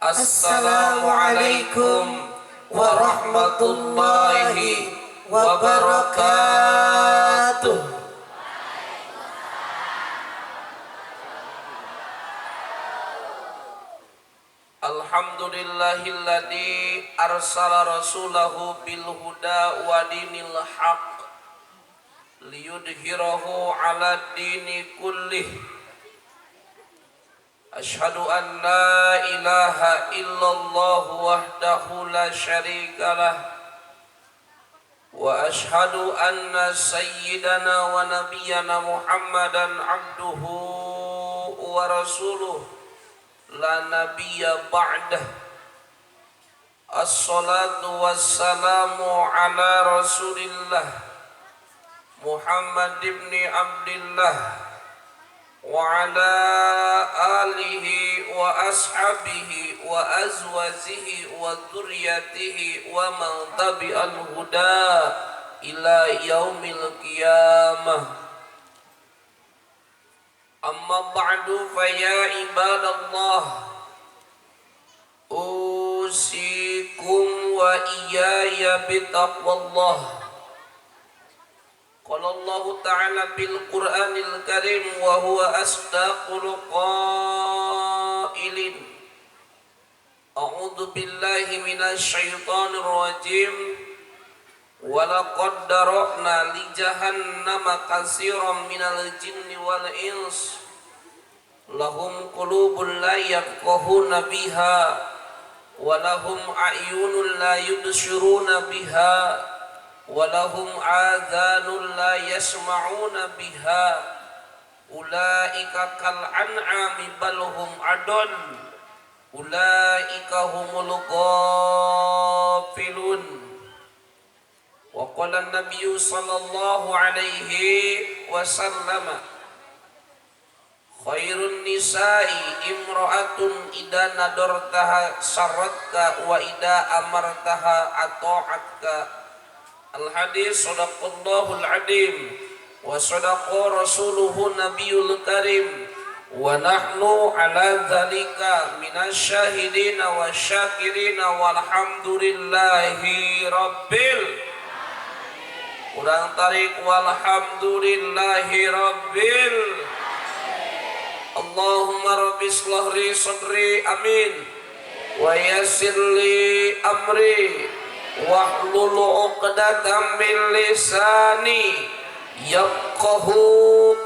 Assalamualaikum warahmatullahi wabarakatuh. Alhamdulillahilladzi arsala rasulahu bil huda wa dinil haqq liyudhhirahu 'ala dini kullih. Asyhadu an la ilaha illallah wahdahu la syarika lah wa asyhadu anna sayyidana wa nabiyyana Muhammadan abduhu wa rasuluh la nabiyya ba'dah. Assalatu wassalamu ala rasulillah Muhammad ibn Abdillah wa ala alihi wa ashabihi wa azwajihi wa dzurriyyatihi wa man tabi'al huda ila yaumil qiyamah. Amma ba'du fa ya ibadallah, usikum wa iyaya bitaqwallah. Qala Allah ta'ala bil Qur'anil Karim wa huwa asdaqul qailin. A'udzu billahi minasy syaithanir rajim. Wa laqad dara'na li jahannama katsiran minal jinni wal ins. Lahum qulubun la yafqahuna biha wa lahum a'yunun la yubsiruna biha wa lahum adhanun la yasma'una biha. Ulaika kal an'ami bal hum adall ulaika humul ghafilun. Wa qala an-nabiyyu sallallahu alaihi wasallam, khairun nisa'i imra'atun idza nadartaha sarratka wa idza amartaha ata'atka. Al-hadis sadaqallahul adim wa sadaqa rasuluhu nabiyul karim wa nahnu ala dzalika minasyahidina wasyakirina walhamdulillahi rabbil. Urang tarik walhamdulillahi rabbil. Allahumma rabbi shrah li sadri amin wa yassir li amri wahlul 'uqdatam min lisani yafqahu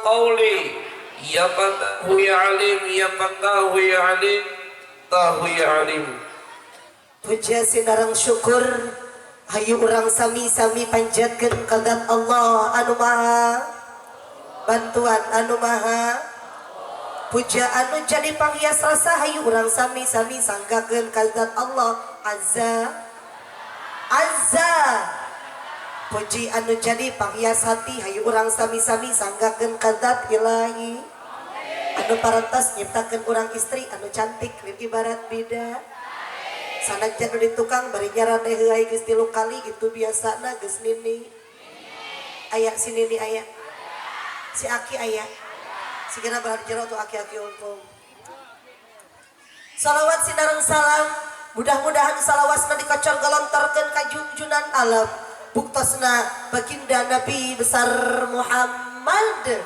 qawli. Ya fatahu ya alim, ya fatahu ya alim, tahu ya alim. Puja sinareng syukur hayu urang sami-sami panjatkeun ka Zat Allah anu maha bantuan, anu maha puja, anu jadi panghias rasa. Hayu urang sami-sami sanggakeun ka Zat Allah azza azza. Puji anu jadi panghias hati, hayu urang sami-sami sanggakeun ka Zat ilahi anu parantos nyiptakeun urang istri anu cantik lain ibarat bida. Sanajan nu di tukang bari nyarane heureuy geus 3 kali itu biasana geus nini aya, si nini aya, si aki aya, sigana berharap jero tuh aki-aki untung. Salawat sinareng salam mudah-mudahan salawasna dikocor galontorkeun ka junjunan alam, buktosna baginda Nabi besar Muhammad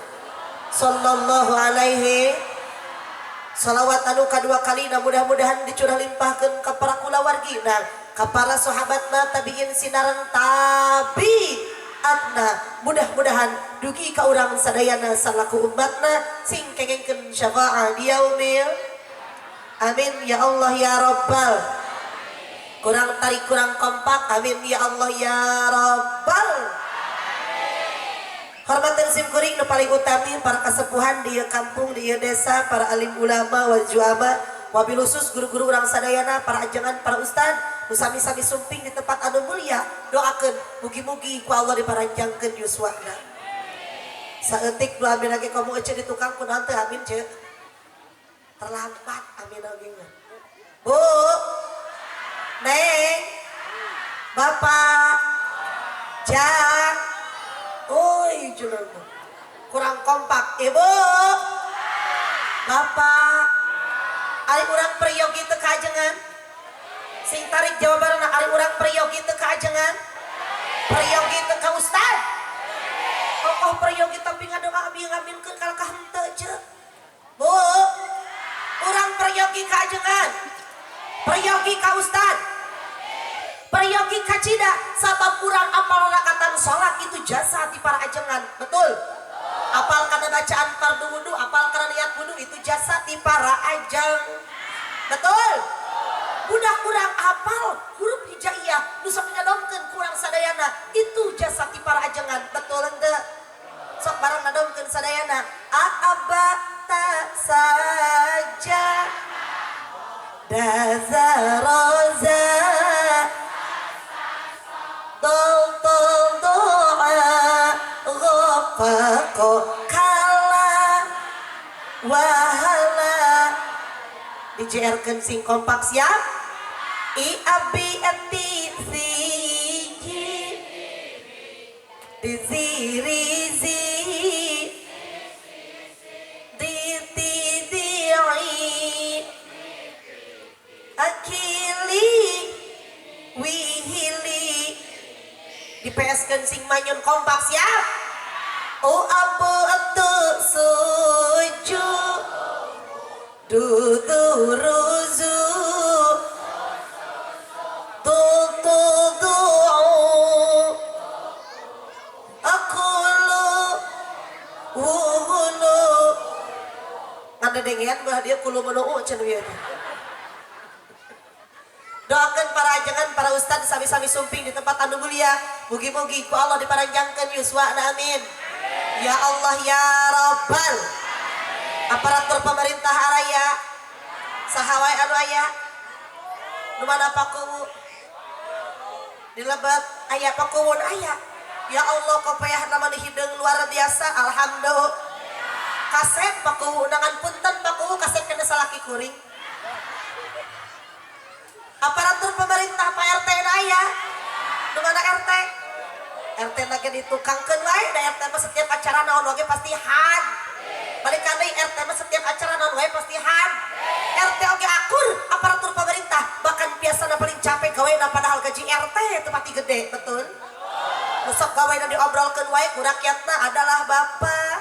sallallahu alaihi. Salawat anu kadua kalina mudah-mudahan dicurah limpahkeun ka para kulawargina, ka para sahabatna, tabiin sinareng tabiatna, mudah-mudahan dugi ka urang sadayana salaku umatna sing kengengkeun syafaat di yaumil. Amin ya Allah ya Rabbal. Kurang tarik, kurang kompak. Amin ya Allah ya Rabbal. Hormatan sim kuring nu paling utami para kasepuhan di ieu kampung, di ieu desa, para alim ulama wal juama, wabil khusus guru-guru urang sadayana, para ajengan, para ustad nu sami-sami sumping di tempat anu mulia. Doakeun mugi-mugi ku Allah diparanjangkeun yuswana. Saeutik doa amin lagi kamu ece di tukang kunaon teh amin ce terlambat amin oge mah. Bu, Neng, Bapak, Jang, oi julung kurang kompak. Ibu, Bapak, ari urang peryogi teu kajengan. Sekali jawabanna ari urang peryogi teu ka ajengan? Peryogi teu ka ustad? Kokoh peryogi tapi ngadoa abi ngaminkeun kalakah henteu ce. Bu, urang peryogi ka ajengan? Peryogi ka ustad? Peryogi ka cida? Sabab urang apal rakatan salat itu jasa ti para ajengan, betul? Apal kana bacaan fardu wudu, apal kana niat wudu itu jasa ti para ajeng, betul? Budak urang apal huruf hijaiyah nu sok ngadomkeun kurang sadayana itu jasa ti para ajengan, betul henteu? Sok bareng ngadomkeun sadayana a aba ta saja daza roza dol dol doa ghafaqo kala wahala. Dijerkeun sing kompak siap. I abi ati si ji di zi ri zi di ti di i akili wihili. Di PS-keun sing manyun kompak siap. O abu atu suju du du ruzu tu tu du akulu wuhulu. Ngadedengean belah dia kulu menuu cenah ieu. Doakan para ajengan, para ustad sami-sami sumping di tempat anu mulia. Mugi-mugi ku Allah diparanjangkeun yuswana, amin. Ya Allah ya Rabbal. Aparatur pemerintah araya saha wae anu aya? Nu mana pakuwu? Di lebet aya pakuwun aya. Ya Allah kopeyah nama hideung luar biasa, alhamdulillah. Kasep pakuwu dengan punten pakuwu kasep kana salaki kuring. Aparatur pemerintah Pak RT na aya. Nu mana RT? RT na ge ditukangkeun wae da RT mah setiap acara naon oge pasti had. Balikan deui RT mah setiap acara naon wae pasti had. RT oge akur aparatur pemerintah bahkan biasana paling capek gawena padahal gaji RT teu pati gede, betul? Nu sok gawena diobrolkeun wae ku rakyatna adalah bapak.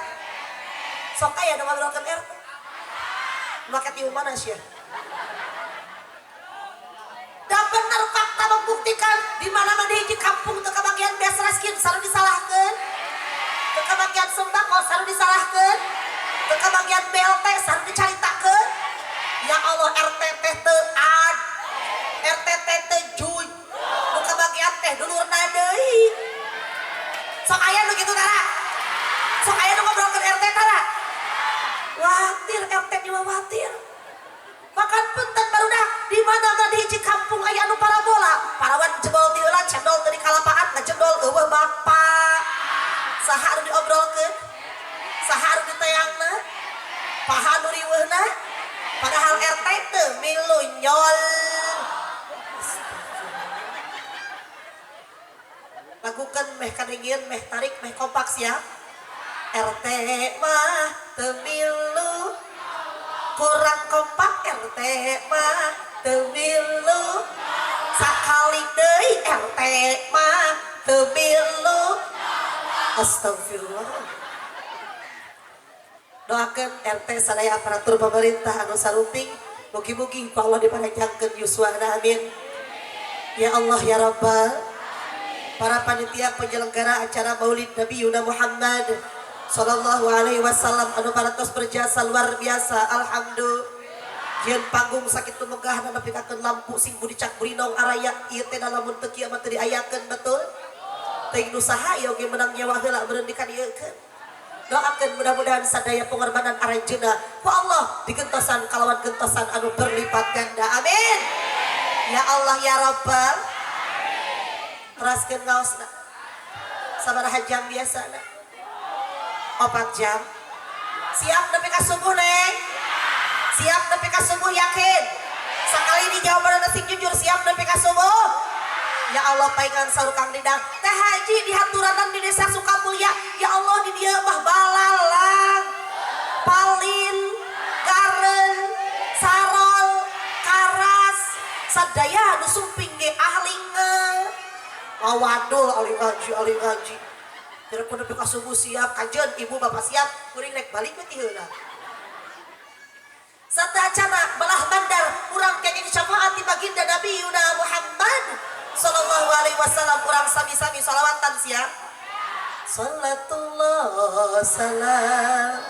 Sok aya nu ngobrolkeun RT. Make ti mana sia? Dan benar fakta membuktikan di mana-mana di hiji kampung teu kabagian beas raskin selalu disalahkeun. Teu kabagian sembako selalu disalahkeun. Teu kabagian BLT selalu dicaritakeun. Ya Allah RT teh teu ad. RT teh teu juj. Nu kabagian teh dulurna deui. Sok aya nu kitu tara? Sok aya nu ngobrolkeun RT tara? Watir RT diwawatir. Bahkan punten barudak di mana-mana di hiji kampung aya anu parabola, parawan jebol ti heula cendol teu dikalapaan ngajendol eueuh bapak. Saha anu diobrolkeun? Saha anu diteangna? Paha anu riweuhna? Padahal RT teu milu nyol. Lagukeun meh kadengieun meh tarik meh kompak siap. RT mah teu milu kurang kompak RT mah teu milu sakali deui RT mah teu milu. Astagfirullah. Doakeun RT sadaya aparatur pemerintah anu sarumping mugi-mugi ku Allah dipanjangkeun yuswana, amin. Ya Allah ya Rabbal. Para panitia penyelenggara acara Maulid Nabi Yuna Muhammad sallallahu alaihi wasallam anu parantos berjasa luar biasa, alhamdulillah. Jieun panggung sakitu megahna nepikakeun lampu sing budicak burinong araya ieu teh lamun teu kieu mah teu diayakeun, betul? Teuing nu saha ieu oge menang nyewa heula meureun dikadiekeun. Doakeun mudah-mudahan sadaya pengorbanan aranjeunna ku Allah digentosan kalawan gentosan anu berlipat ganda, amin. Ya Allah ya Rabbal. Teraskeun ngaosna. Sabaraha jam biasana? 4 jam. Siap nepi ka subuh, Neng? Siap nepi ka subuh yakin? Sakali di jawaban sing jujur siap nepi ka subuh? Ya Allah paingan saur Kang Didang. Teh Haji dihaturanan di desa Sukamulya. Ya Allah di dieu mah balalang, palin, gareung, sarol, karas, Sadaya nu sumping ge ahli ngawadul, ahli ngaji, ahli ngaji. Tidak kudu ka subuh siap, kajeun ibu bapak siap, kuring rek balik we ti heula. Satacana belah bandar urang kenging syafaat ti baginda Nabi Yuna Muhammad sallallahu alaihi wasallam, urang sami-sami salawatan siap. Salatullah salam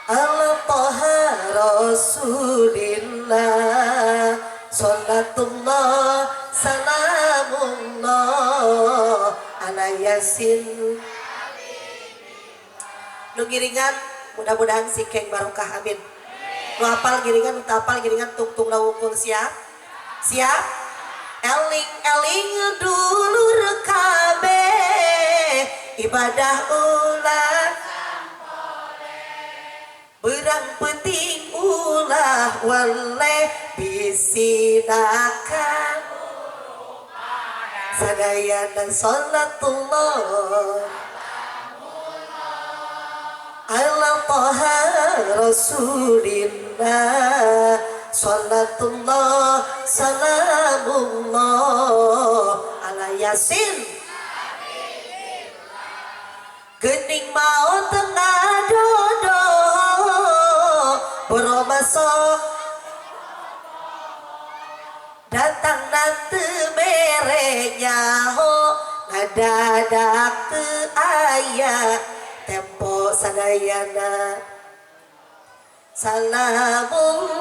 ala taha rasulillah, salatullah salamullah ala yasin. Nu ngiringan mudah-mudahan singkeng barokah, amin. Nu apal ngiringan, nu teu apal ngiringan, tungtung wungkul siap. Siap? Eling-eling dulur kabeh, ibadah ulah berang penting, ulah wale bisinakan sadayana. Salatullah ala taha rasulillah, salatullah salamullah ala yasin. Gening mau tengah dodo boromaso datang nanti mere nyaho ngadadak teu aya tempo. Sadayana salamullah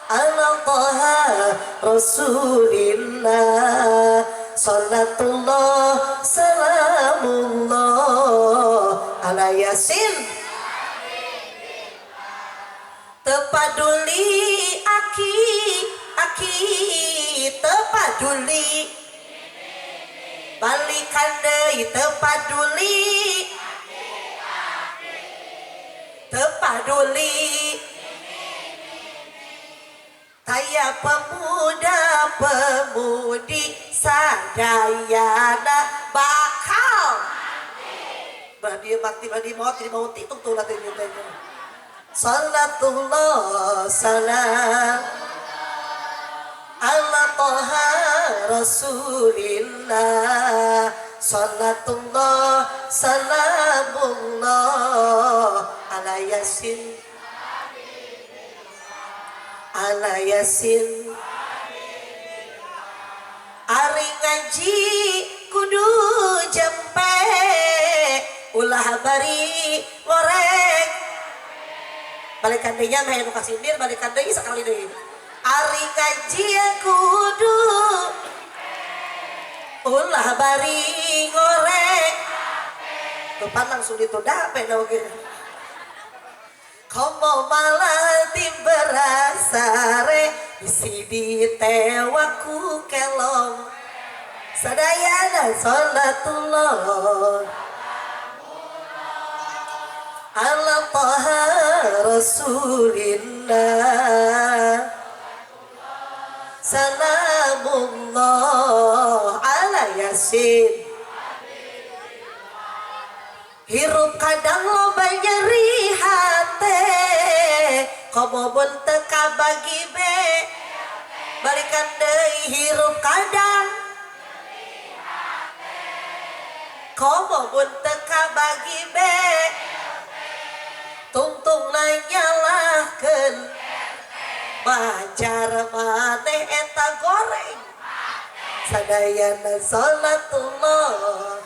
ala taha rasulillah, salatullah salamullah ala yasin. Tepaduli aki aki, tepaduli balikan deui, tepaduli, tepaduli taya pemuda pemudi sadayana bakal badi mati badi maut di maut itu tuh nanti. Salatullah salam ala taha rasulillah, salatullah salamullah ala yasin, ala yasin. Ari ngaji kudu jempe, ulah bari ngoreng, balikan deui nya meh nu kasindir, balikan deui sakali deui. Ari ngaji kudu ulah bari ngoreng, tupan langsung ditunda pe na oge. Komo malah tiberasare bisi ditewaku kelong. Sadayana salatullah ala taha rasulillah, salamullah ala yasin. Hirup kadang loba nyeri hate, komo mun teu kabagi be, balikan deui. Hirup kadang komo mun teu kabagi be, tungtung nyalahkeun majar maneh eta goreng. Sadayana salatullah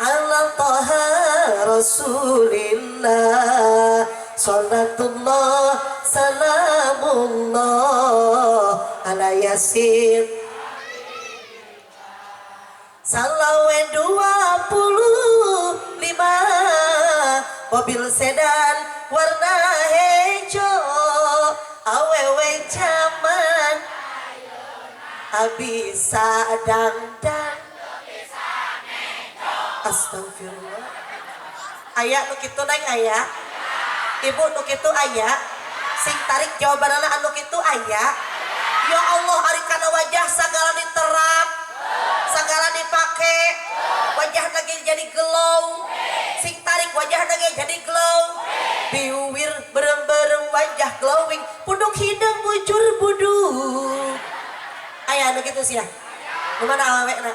ala taha rasulillah, salatullah salamullah ala yasin. Salawe 25 mobil sedan warna hijau, awewe jaman abisa dangdan. Astagfirullah. Aya nu kitu neng, aya ibu nu kitu, aya sing tarik jawabanana anu kitu aya. Ya Allah, ari kana wajah sagala diterap, sagala dipake, wajah lagi jadi glow. Sing tarik wajah lagi jadi glow, biwir berem-berem. wajah glowing, punduk hidung bujur buduk. Aya anu kitu sia. Nu mana awewena?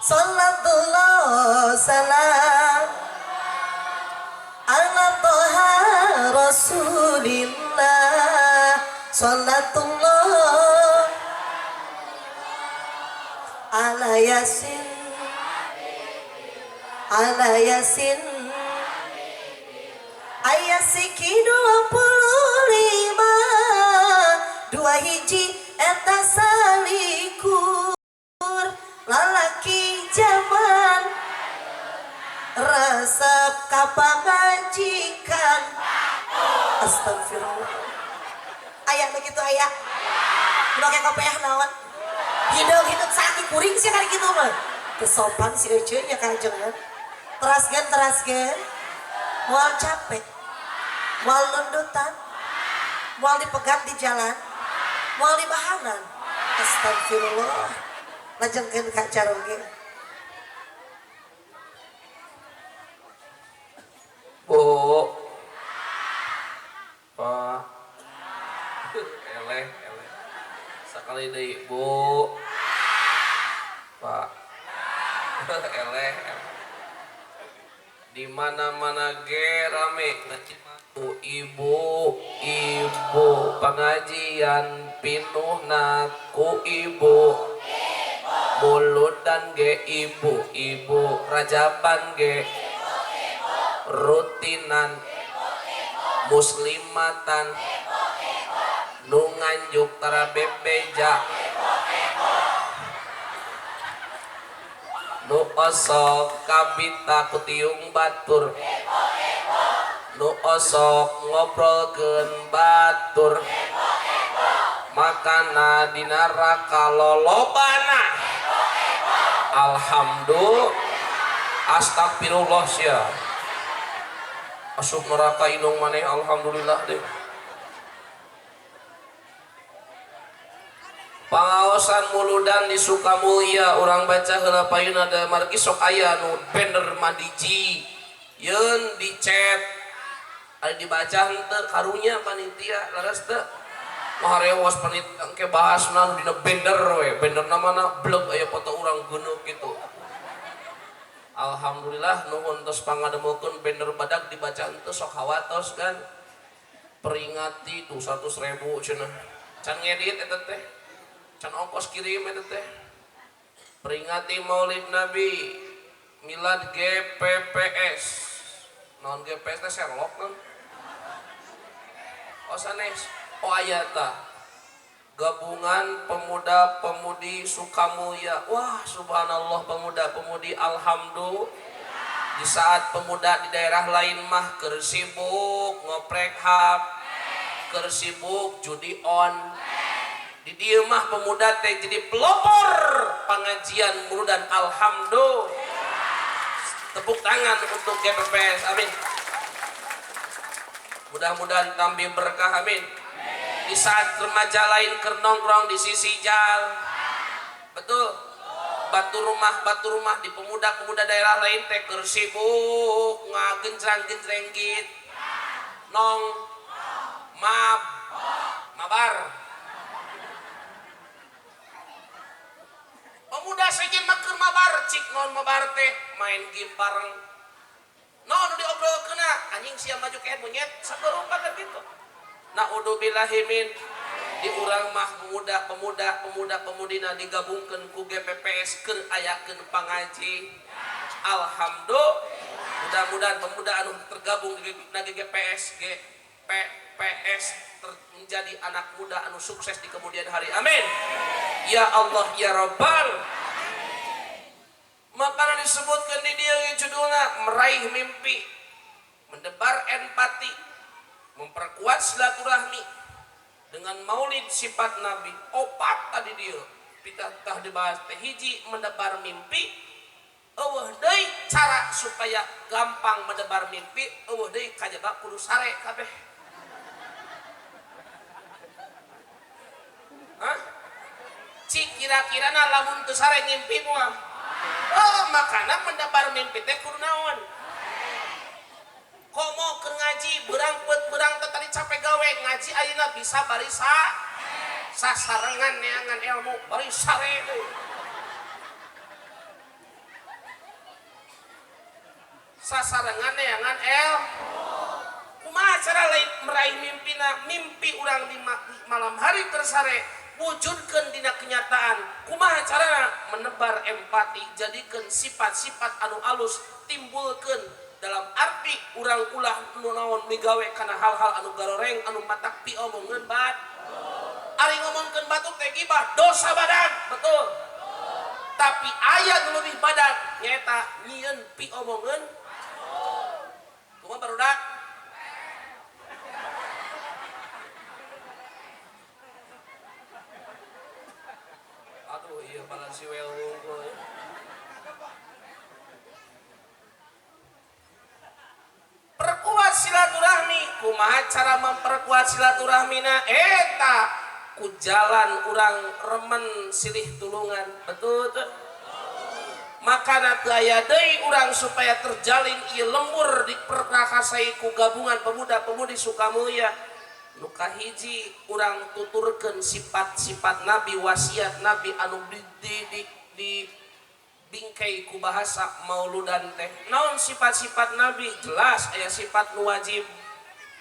Sallallahu salam ala toha rasulillah, salatullah ala yasin, ala yasin, ayat siki 25 dua hiji eta salikur lalaki zaman resep ka pamajikan. Astagfirullah. Aya nu kitu aya. Nu make kopiah naon? Hideung-hideung sakit kuring sih kali kitu mah. Teu sopan si euceun nya kanjengna. Teraskeun teraskeun. Moal capek. Moal nundutan. Moal dipegat di jalan. Moal dibahanan. Astagfirullah. Lajengkeun ka caroge. Bu. Pak. Eleh, eleh. Sakali deui, Bu. Pak. Eleh, eleh. Di mana-mana ge rame ku ibu, ibu pengajian pinuhna ku ibu. Muludan ge ibu, ibu rajaban ge rutinan muslimatan nu nganjuk tara bebeja nu osok kabita ku tiung batur nu osok ngobrolkeun batur makana di neraka lolobana. Alhamdulillah. Astagfirullah sia. Asup neraka inung maneh alhamdulillah deh. Pangaosan muludan di Sukamulya urang baca heula payuna da margi sok aya nu banner mandiji yeun dicet ari dibaca henteu karunya panitia leres teu maharewas panitia engke bahasna nu dina banner we bannerna mana blog aya foto urang geuneuh kitu. Alhamdulillah nuhun tos pangademokeun banner badak dibaca henteu sok hawatos kan peringati tuh 100.000 cenah can ngedit eta teh can ongkos kirim eta teh peringati Maulid Nabi milad GPPS naon GPS teh Sherlock naon oh sanes oh aya tah gabungan pemuda-pemudi Sukamulya. Wah subhanallah pemuda-pemudi alhamdulillah. Di saat pemuda di daerah lain mah keur sibuk ngoprek hap, keur sibuk judi on. Di dieu mah pemuda teh jadi pelopor pengajian muludan alhamdulillah. Tepuk tangan untuk GPPS, amin. Mudah-mudahan tambah berkah, amin. Di saat remaja lain keur nongkrong di sisi jalan, betul, batu rumah di pemuda-pemuda daerah lain teh keur sibuk ngagenjrang-genjreng git, nong, mab, mabar. Pemuda sejen mah keur mabar, cik non mabar teh main game bareng. Non nu diobrolkeunna anjing sia maju kayak monyet sabarupa kan gitu. Naudzubillahi min di urang mah pemuda pemuda pemudina digabungkeun ku GPPS keur ayakeun pangaji. Alhamdulillah. Mudah-mudahan pemuda anu tergabung di GPPS GPPS menjadi anak muda anu sukses di kemudian hari. Amin. Ya Allah ya Rabbal. Makana disebutkeun di dieu judulna meraih mimpi, mendebar empati, memperkuat silaturahmi dengan maulid sifat Nabi. Opat tadi dia pitah dibahas teh hiji mendebar mimpi, eueuh deui cara supaya gampang mendebar mimpi, eueuh deui kajaba kudu sare kabeh. Hah? Cik kira-kirana lamun teu sare ngimpi moal. Oh, makana mendebar mimpi teh kudu naon? Komo keur ngaji beurang peut beurang teh tadi capek gawe ngaji ayeuna bisa bari sasarengan neangan ilmu bari sare deui. Sasarengan neangan ilmu. Kumaha cara lain meraih mimpina mimpi urang di malam hari tersare wujudkeun dina kenyataan. Kumaha carana menebar empati, jadikeun sifat-sifat anu alus, timbulkeun dalam arti urang ulah nu naon migawe kana hal-hal anu garoreng anu matak piomongeun bat. Ari ngomongkeun batur teh gibah dosa badag, betul. Tapi aya nu leuwih badag nyaeta nyieun piomongeun. Kumaha barudak? Aduh iya balan si wel wungkul. Perkuat silaturahmi, kumaha cara memperkuat silaturahmina eta ku jalan urang remen silih tulungan, betul teu? Makana teu aya deui urang supaya terjalin ieu lembur diperkasai ku gabungan pemuda-pemudi Sukamulya. Nu kahiji urang tuturkeun sifat-sifat Nabi, wasiat Nabi anu di bingkai ku bahasa mauludan teh. Naon sifat-sifat Nabi? Jelas aya sifat nu wajib.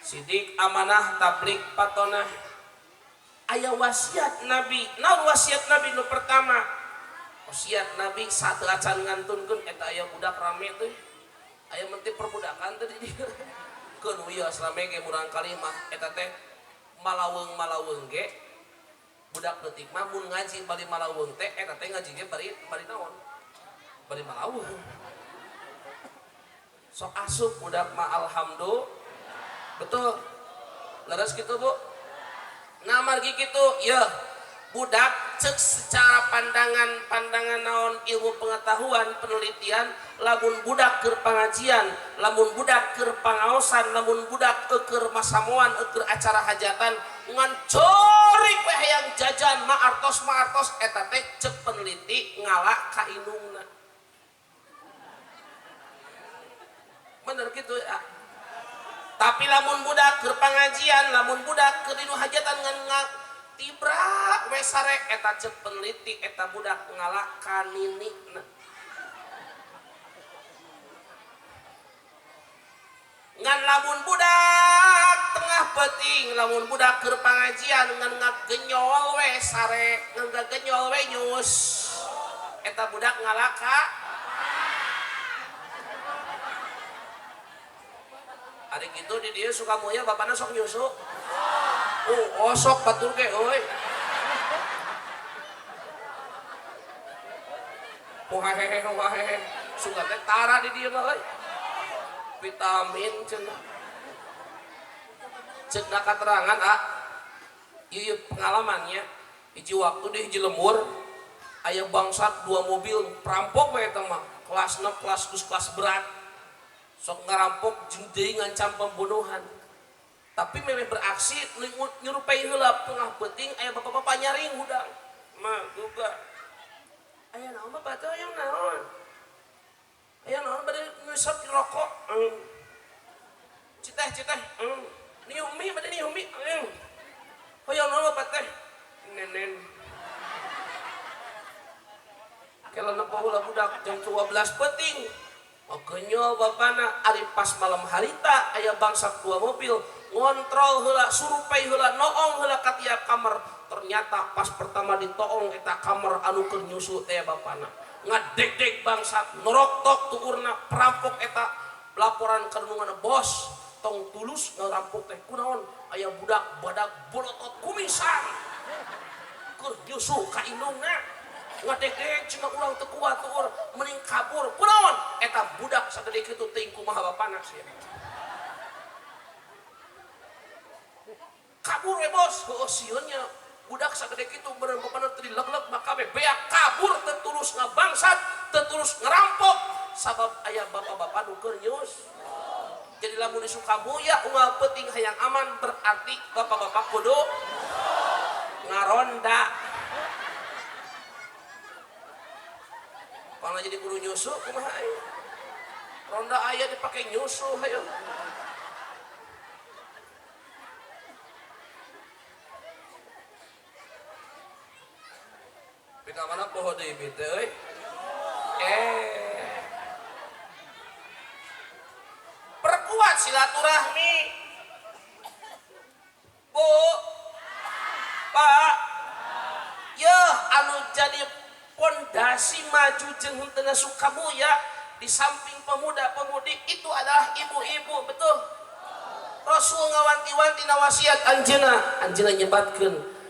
Sidik, amanah, tablik, patonah. Aya wasiat Nabi. Naon wasiat Nabi nu pertama? Wasiat Nabi satu acan ngantunkeun eta aya budak rame teh. Aya menteri perbudakan teh di dieu. Keun wios rame ge murang kali mah eta teh malaweung-malaweung ge budak leutik mah mun ngaji bari malaweung teh eta teh ngaji ge bari naon? Bari malaweung. Sok asup budak mah alhamdulillah. Betul. Leres kitu, Bu? Nah margi kitu yeuh budak cek secara pandangan naon ilmu pengetahuan penelitian lamun budak keur pangajian lamun budak keur pangaosan lamun budak keur masamuan keur acara hajatan ngan corik we hayang jajan ma artos eta teh cek peneliti ngala ka indungna. Bener kitu ya. Tapi lamun budak keur pangajian lamun budak keur dinu hajatan ngan tibra we sare eta cek peneliti eta budak ngala ka ninikna. Ngan lamun budak tengah peuting lamun budak keur pangajian ngan ngagenyol we sare ngan ngagenyol we nyus eta budak ngala ka. Ari kitu di dieu Sukamulya bapana sok nyusu. Oh, osok batur ge euy. Wahehe wahehe suka teh tara di dieu mah euy. Vitamin cenah. Ceuk na katerangan ah. Ieu pengalamannya hiji waktu di hiji lembur aya bangsat dua mobil perampok we eta mah. Kelas 6, kelas dus, kelas berat. Sok ngarampok jeung deui ngancam pembunuhan. Tapi memeh beraksi nyurupai heula tengah peuting aya bapak-bapak nyaring hudang. Mah duga. Aya naon bapak teh aya naon? Aya naon bade ngusap rokok. Citeh. Niu mie bade niu mie. Hoyong naon bapak teh? Nenen. Kela nepo heula budak jam 12 peuting. Ogenyol bapana ari pas malam harita aya bangsat dua mobil ngontrol heula surupai heula noong heula ka tiap kamar. Ternyata pas pertama ditoong eta kamar anu keur nyusu teh bapana ngadegdeg bangsat noroktok tuurna perampok eta laporan ka nungana bos tong tulus ngarampok teh kunaon aya budak badak bolotot kumisan keur nyusu ka indungna ngadegdeg cenah urang teu kuat tuur mending kabur kunaon eta budak sagede kitu teuing kumaha bapana sia kabur we bos heueuh sieun nya budak sagede kitu beureum bapana teu dilegleg maka we beak kabur teu tulus ngabangsat teu tulus ngerampok sabab aya bapak-bapak nu keur nyus. Jadi lamun di Sukamulya unggal peuting hayang aman berarti bapak-bapak kudu ngaronda. Pangna jadi kudu nyusu kumaha aya? Ronda aya dipake nyusu hayo. Pika mana poho deui bi teh euy? Perkuat silaturahmi. Bu, Pak, yeuh anu jadi pondasi maju jeung henteu Sukamulia di samping pemuda-pemudi itu adalah ibu-ibu, betul. Rasul ngawanti-wanti nawasiat anjeunna, anjeunna nyebatkeun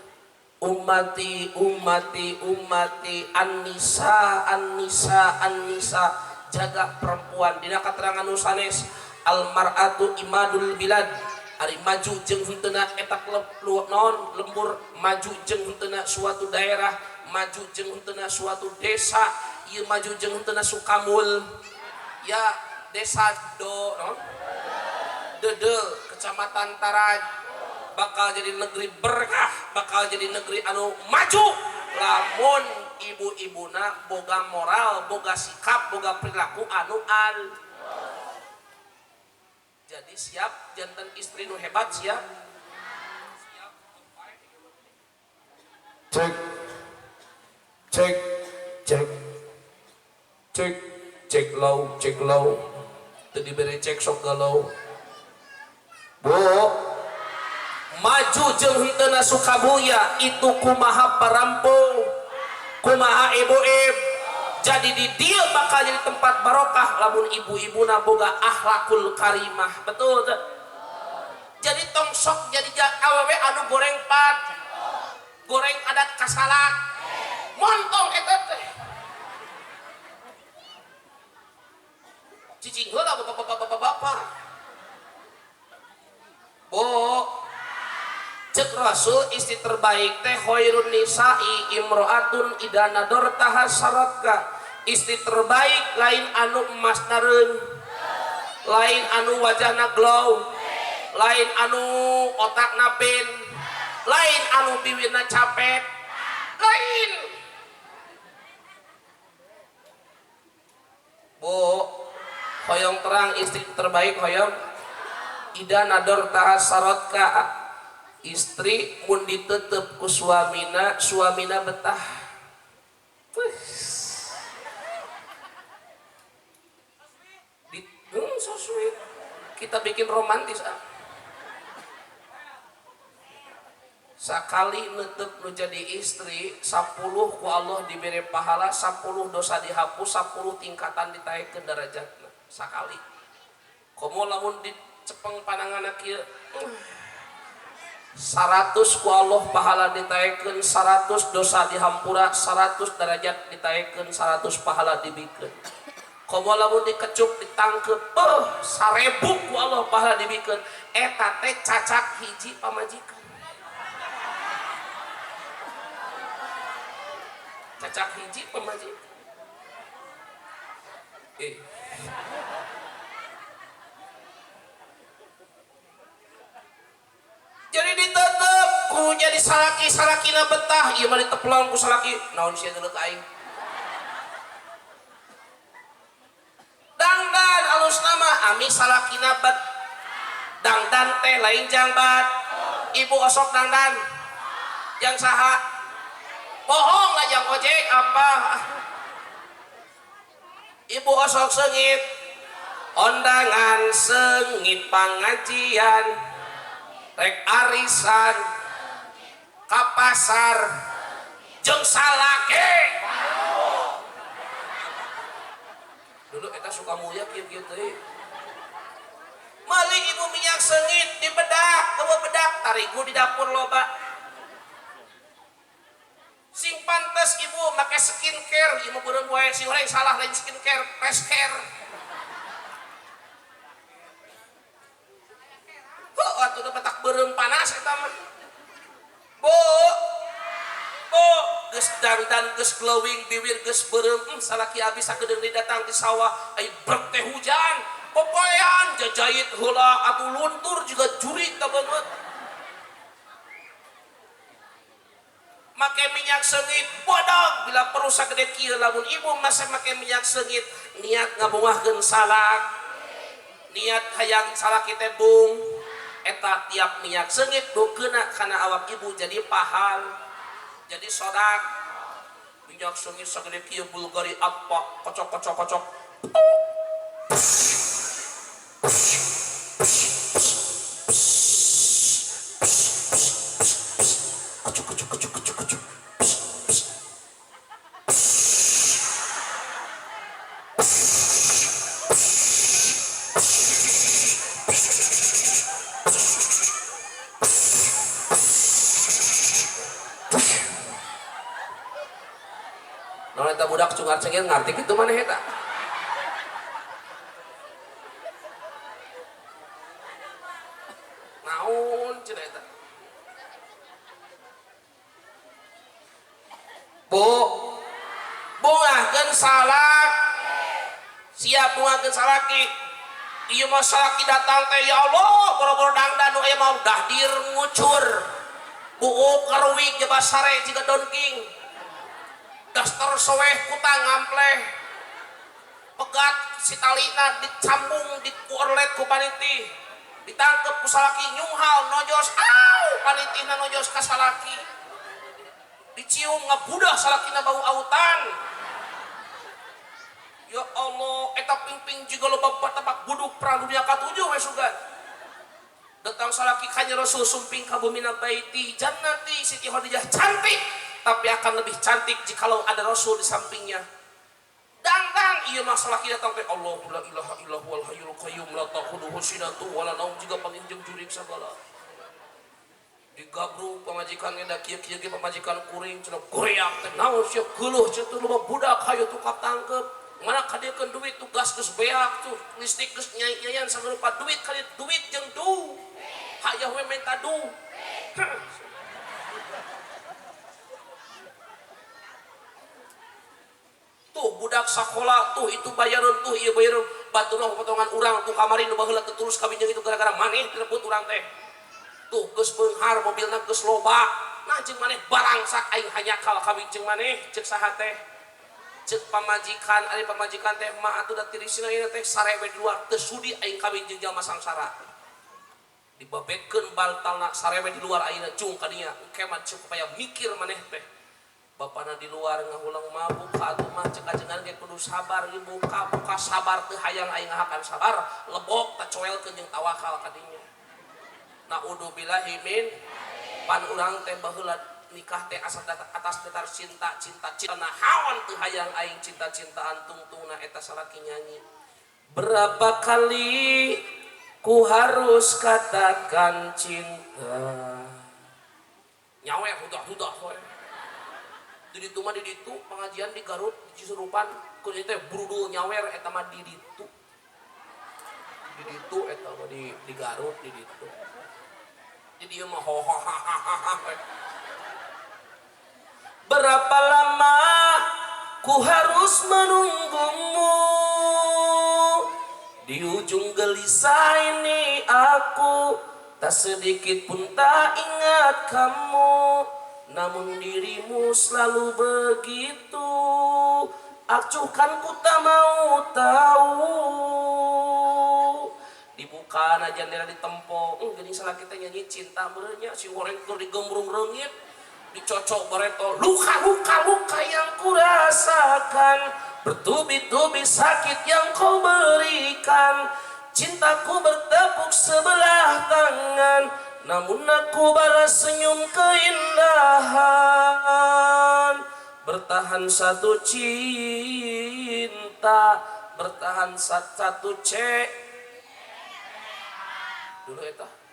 ummati ummati ummati an-nisa an-nisa an-nisa, jaga perempuan. Dina katerangan nu sanes al mar'atu imadul bilad, ari maju jeung henteuna eta naon lembur, maju jeung henteuna suatu daerah, maju jeung henteuna suatu desa, ieu maju jeung henteuna Sukamul ya, desa do naon Dede, kecamatan Taraj, bakal jadi negeri berkah, bakal jadi negeri anu maju lamun ibu-ibuna boga moral, boga sikap, boga perilaku anu al. Jadi siap jantan istri nu hebat, siap. Cek cek cek cek cek lau cek lau, teu dibere cek sok galau. Bu, maju jeung henteuna Sukamulia itu kumaha parampung, kumaha ibu-ibu. Jadi di dia bakal jadi tempat barokah lamun ibu-ibuna boga akhlakul karimah, betul teu? Jadi tong sok jadi awewe anu goreng pat, goreng adat kasalak, montong eta teh. Cicing heula bapak-bapak-bapak. Bu, cek Rasul istri terbaik teh khairun nisa'i imro'atun idza nadortaha saratka. Istri terbaik lain anu emas nareung, lain anu wajahna glow, lain anu otakna pin, lain anu biwirna capek, lain. Bu, hoyong terang istri terbaik hoyong ida nador taha sarotka, istri mun ditetep ku suamina, suamina betah. So sweet. Kita bikin romantis ah. Sakali netep nu jadi istri 10 ku Allah diberi pahala, 10 dosa dihapus, 10 tingkatan ditaikkeun derajatna sakali. Komo lamun dicepeng pananganna kieu, 100 ku Allah pahala ditaikkeun, 100 dosa dihampura, 100 derajat ditaikkeun, 100 pahala dibikeun. Komo lamun dikecup ditangkep, 1000 ku Allah pahala dibikeun. Eta teh cacak hiji pamajikan. Cacak hiji pamajikan. Jadi ditetep ku jadi salaki, salakina betah, ieu mah diteplong ku salaki, naon sia geuleuh ka aing. Dangdan alus nama ami salakina bet. Dangdan teh lain jangbat. Ibu osok dangdan. Jang saha? Bohong lah jang ojek apa? Ibu osok sengit. Ondangan sengit pengajian. Rek arisan ka pasar jeung salake. Dulu eta Sukamulya kieu-kieu teh. Meuli ibu minyak sengit di bedak, eueuh bedak tarigu di dapur loba. Sing pantes ibu make skincare, ieu mah beureum wae sing urang salah lain skincare, face care. Heuh atuh da batak beureum panas eta mah. Bu, Bu, geus dangdan geus glowing bibir geus beureum, salaki abis sakedeung datang di sawah, ai brek teh hujan, popoean jajait heula atuh luntur juga jurig ka beungeut. Make minyak sengit bodoh bila perlu sagede kieu lamun ibu masa make minyak sengit niat ngabungahkeun salak, niat hayang salaki teh bung, eta tiap minyak sengit nu keuna kana awak ibu jadi pahal, jadi sodak. Minyak seungit sagede kieu Bulgari apa kocok kocok kocok. Kocok kocok kocok kocok kocok. Naon eta budak cungar cengir ngarti kitu maneh eta. Naon cenah eta. Bu, bungahkeun salak. Siap bungahkeun salaki. Ieu mah salaki datang teh ya Allah, boro-boro dangdan nu aya mah dahdir ngucur. Buuk karuwik jaba sare jiga Don King. Daster soweh kutang ngampleh. Pegat si talina dicambung dikuorlet ku paniti. Ditangkep ku salaki nyunghal nojos, au panitina nojos ka salaki. Dicium ngabudah salakina bau autan. Ya Allah, eta pingping juga loba batabak buduk perang dunia katujuh we sugan. Datang salaki ka Rasul sumping ka bumina baiti jannati Siti Khadijah cantik, tapi akan lebih cantik jikalau ada Rasul di sampingnya. Dangdang ieu mah salaki datang teh Allahu la ilaha illa huwal hayyul qayyum la ta'khudhuhu sinatun wa la naum jiga panginjem jurig sagala. Digabru pamajikan ge da kieu-kieu ge pamajikan kuring cenah goreak teh naon sia geuleuh cenah teh loba budak hayu tukap tangkep. Mana kadiekeun duit tuh gas geus beak tuh listrik geus nyai-nyayan sagala duit kali duit jeung du. Hayah we menta du. Tuh budak sakola tuh itu bayaran tuh ieu bayaran batur mah potongan urang tuh kamari nu baheula teu terus kawin jeung itu gara-gara maneh direbut urang teh. Tuh geus beunghar mobilna geus loba. Nah jeung maneh barangsak aing hanyakal kawin jeung maneh ceuk saha teh. Ceuk pamajikan ari pamajikan teh mah atuh da tirisina ieu teh sare we di luar teu sudi aing kawin jeung jalma sangsara. Dibabetkeun bantalna sare we di luar ayeuna cung ka dinya engke mah supaya mikir maneh teh. Bapana di luar ngahulang mabuk atuh mah ceuk ajengan ge kudu sabar ieu buka buka sabar teu hayang aing ngahakan sabar lebok tacoelkeun jeung tawakal ka dinya. Naudzubillahi min pan urang teh baheula nikah teh asal atas datar cinta cinta cinta nah hawan teu hayang aing cinta cintaan tungtungna eta salaki nyanyi. Berapa kali ku harus katakan cinta. Nyawer hudah-hudah we. Di ditu mah di ditu pengajian di Garut di Cisurupan kudu teh brudul nyawer eta mah di ditu. Di ditu eta mah di Garut di ditu. Di dieu mah ho ha ha ha ha. Berapa lama ku harus menunggumu di ujung gelisah ini aku tak sedikit pun tak ingat kamu, namun dirimu selalu begitu acuhkan ku tak mau tahu. Dibuka na jendela ditempo, geuning salah kita nyanyi cinta beureunya si goreng keur digembrung reungit. Dicocok bareto luka luka luka yang kurasakan bertubi-tubi sakit yang kau berikan, cintaku bertepuk sebelah tangan namun aku balas senyum keindahan. Bertahan satu cinta, bertahan satu C dulu eta.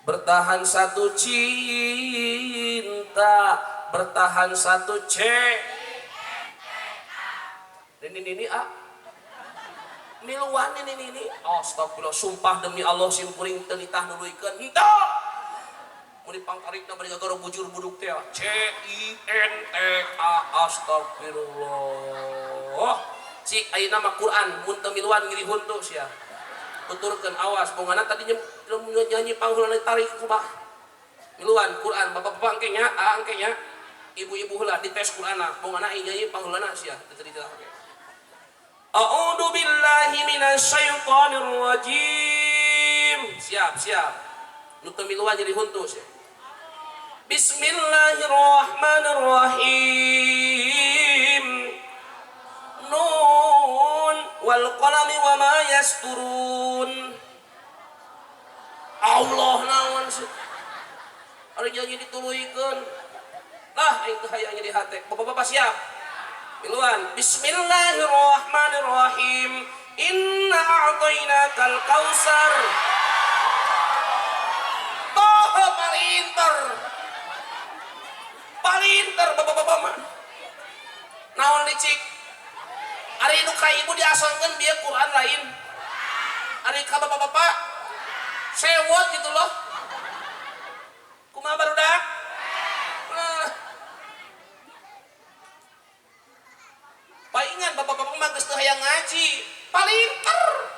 Bertahan satu cinta, bertahan satu C. Ini A. Miluan ini. Astagfirullah, sumpah demi Allah simkuring teu nitah nuluykeun. Henteu. Mun dipangtarikna bari gagaro bujur buduk teh. C I N T A astagfirullah. Cik ayeuna mah Quran mun teu miluan ngiri huntu sia. Tuturkeun awas bongana tadi nyanyi pangheulana ditarik kumaha. Miluan Quran bapak-bapak engke nya, a engke nya. Ibu-ibu heula dites Qur'anna, bongana aing nyanyi pangheulana sia teu cerita oge. A'udzu billahi minasyaitonir rajim. Siap, siap. Nu teu miluan jadi huntu sia. Bismillahirrahmanirrahim. Nun wal qalami wa ma yasturun. Allah naon sih? Ari janji dituluykeun. Lah aing teu hayang jadi hate. Bapak-bapak siap? Miluan. Bismillahirrahmanirrahim. Inna a'tainakal kausar. Toh palinter. Palinter bapak-bapak mah. Naon licik? Ari nu ka ibu diasongkeun bieu Quran lain. Ari ka bapak-bapak sewot gitu loh. Kumaha barudak? Nah. Paingan bapak-bapak mah geus teu hayang ngaji. Palinter.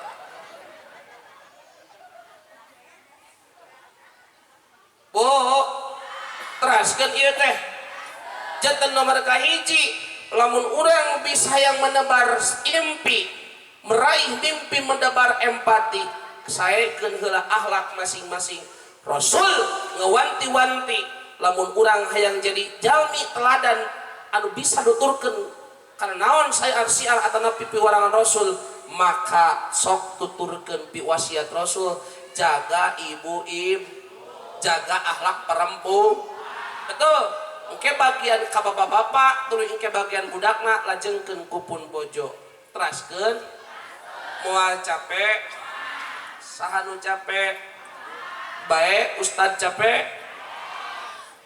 Bu, teraskeun ieu teh. Janten nomor kahiji, lamun urang bisa hayang menebar impi, meraih mimpi menebar empati, saekeun heula akhlak masing-masing. Rasul ngewanti-wanti lamun urang hayang jadi jalmi teladan anu bisa nuturkeun kana naon saya arsial atana pipiwarangan Rasul, maka sok tuturkeun piwasiat Rasul, jaga ibu im, jaga akhlak perempuan. Betul. Engke bagian ka bapak-bapak tuluy engke bagian budakna lajengkeun ku pun bojo. Teraskeun moal capek, saha nu capek, bae ustad capek,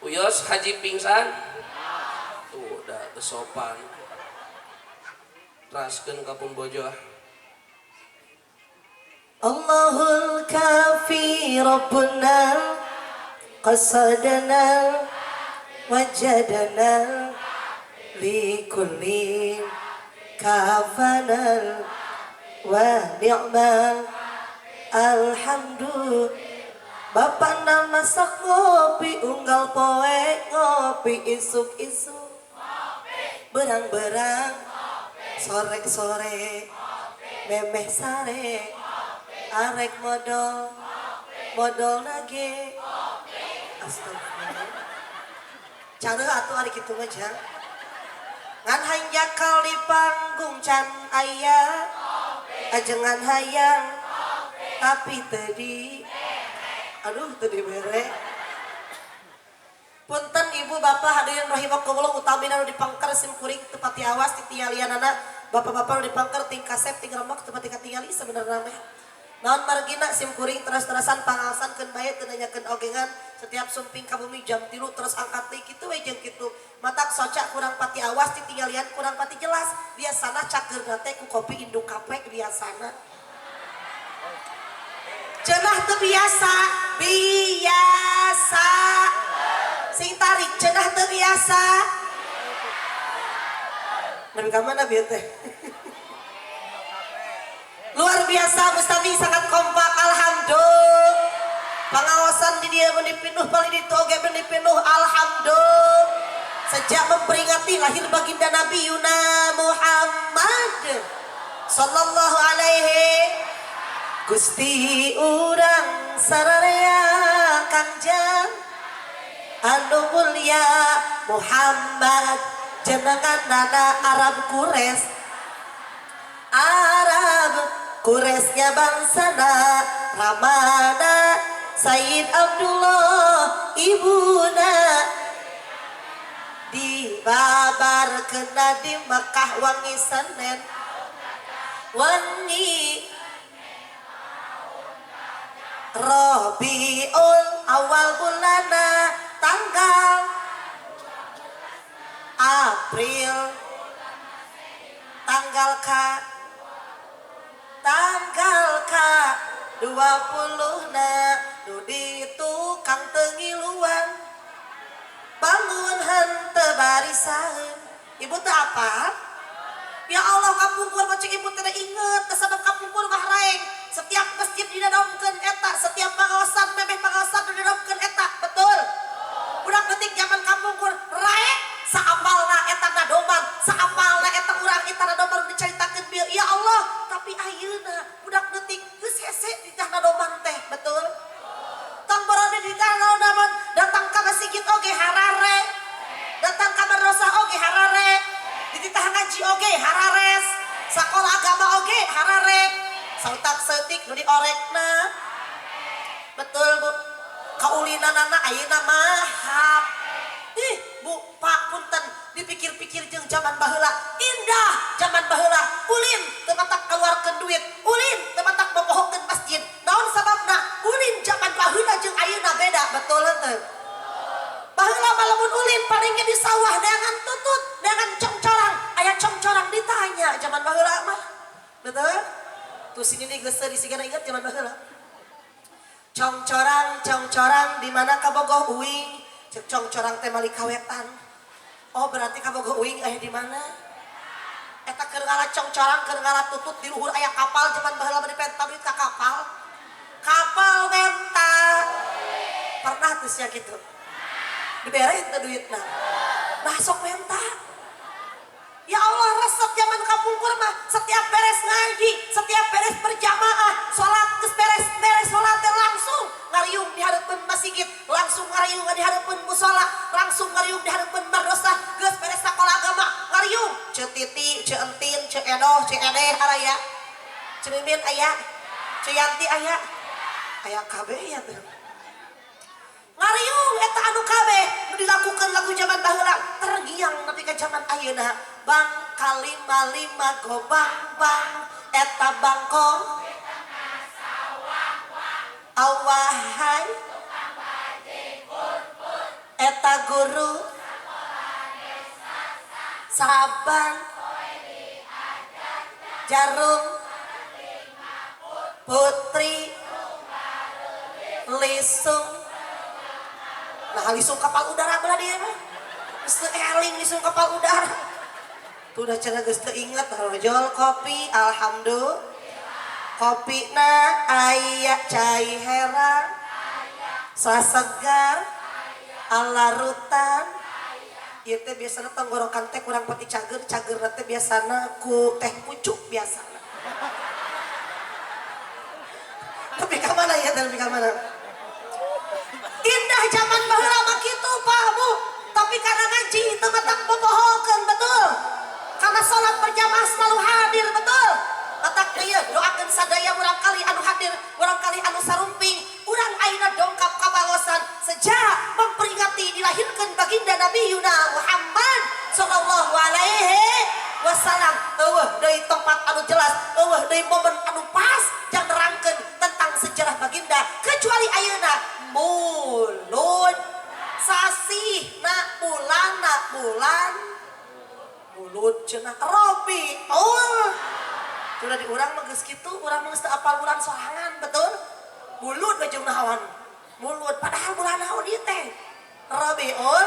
uyos haji pingsan, tuh udah kesopan. Teraskeun ka pun bojo. Allahul kafi rabbuna qasadana wajadana likulli kafana wa ni'mal alhamdulillah. Bapak na masak ngopi unggal poe ngopi isuk-isuk berang-berang sore-sore memeh sare arek modol modol nage. Astagfirullah. Cara atuh ari kitu mah jang. Ngan hanjakal di panggung can aya ajengan hayang tapi teu di aduh teu dibere. Punten ibu bapak hadirin rahimakumullah utamina nu dipangker sim kuring teu pati awas titinggalianana bapak-bapak nu dipangker ting kasep ting remek teu pati katingali sebenarna mah. Naon margina sim kuring terus-terusan pangaosan keun bae teu nanyakeun ogengan setiap sumping ka bumi jam 3 terus angkat deui kitu we jeung kitu. Matak soca kurang pati awas titinggalian kurang pati jelas. Biasana cakeurna teh ku kopi induk kape biasana. Cenah teu biasa, biasa. Sing tarik cenah teu biasa. Nepi ka mana bieu teh? Luar biasa Mustafi sangat kompak alhamdulillah. Pengawasan di dia meni pinuh paling ditu oge meni pinuh alhamdulillah. Sejak memperingati lahir baginda Nabi Yuna Muhammad sallallahu alaihi Gusti urang sararea Kangjeng anu mulia Muhammad jenengan nana Arab Kures Arab Kuresnya bangsana Ramana Sayyid Abdullah ibuna dibabar kena di Mekah wangi Senin wangi Rabiul awal bulana tanggal April tanggal K tanggal K 20 na nu di tukang tengiluan bangun henteu barisan. Ibu teh apa? Ya Allah kapungkur macam ibu tidak inget sebab kapungkur mah raeng setiap masjid didadomkeun eta setiap pangaosan memeh pangaosan didadomkeun eta betul. Budak detik zaman kapungkur raeng saapalna eta nadoman saapalna eta urang eta nadoman dicaritakeun bieu ya Allah tapi ayeuna budak detik geus hese ditah nadoman teh betul. Tong borone ditah nadoman datang ka masjid oge Ngaji oge harares, sakola agama oge harare, sautak seutik nu diorekna. Betul Bu? Kaulinanana ayeuna mah ih Bu, Pak, punten, dipikir-pikir jeung zaman baheula indah. Zaman baheula ulin teu matak keluarkeun duit, ulin teu matak bobohongkeun masjid. Naon sababna? Ulin zaman baheula jeung ayeuna beda, betul henteu? Baheula mah lamun ulin paling ge di sawah neangan tutut, neangan congcorang, aya congcorang ditanya zaman baheula mah. Betul? Tuh sini nih geus teu disigana inget zaman baheula. Congcorang, congcorang di mana kabogoh uing? Cek congcorang teh mali kawetan. Oh, berarti kabogoh uing aya di mana? Eta keur ngala congcorang, keur ngala tutut, di luhur aya kapal. Zaman baheula mah dipenta duit ka kapal. Kapal menta. Pernah tuh sia kitu? Dibere teu duitna? Nah, sok menta. Ya Allah, resep zaman kapungkur mah setiap beres ngaji, setiap beres berjamaah, sholat geus beres beres sholat teh langsung ngariung di hareupeun masjid, langsung ngariung di hareupeun musola, langsung ngariung di hareupeun madrasah, geus beres sakola agama, ngariung. Ceu Titi, Ceu Entin, Ceu Edoh, Ceu Edeh araya. Ceu Mimin aya, Ceu Yanti aya. Aya kabeh ya tuh. Ngariung eta anu kabeh nu dilakukan lagu zaman baheula terngiang nepi ka zaman ayeuna. Bang kalima lima gobang bang eta bangkong awahai eta guru saban jarum putri lisung. Nah, lisung kapal udara belah dia mah geus teu eling lisung kapal udara. Tuh udah cenah geus teu inget. Rojol kopi, alhamdulillah kopi na aya, cai herang sasegar alarutan. Ieu teh biasana tenggorokan teh kurang pati cager, cager teh biasana ku teh pucuk biasana. Tapi ka mana ya, tapi ka mana? Indah zaman baheula mah kitu, Pak, Bu. Tapi karena ngaji teu matak bobohongkeun, betul? Karena sholat berjamaah selalu hadir, betul? Matak ieu doakeun sadaya urang kali anu hadir, urang kali anu sarumping, urang ayeuna dongkap ka Bagosan sejak memperingati dilahirkan baginda Nabi Yuna Muhammad sallallahu alaihi wasallam. Eueuh deui tempat anu jelas, eueuh deui momen anu pas jang nerangkeun tentang sejarah baginda kecuali ayeuna mulud sasih na bulana bulan mulud cenah Rabiul. Sudah di urang mah geus kitu, urang mah geus teu apal bulan sorangan, betul? Mulud we jeung naon? Mulud padahal bulan naon ieu teh? Rabiul.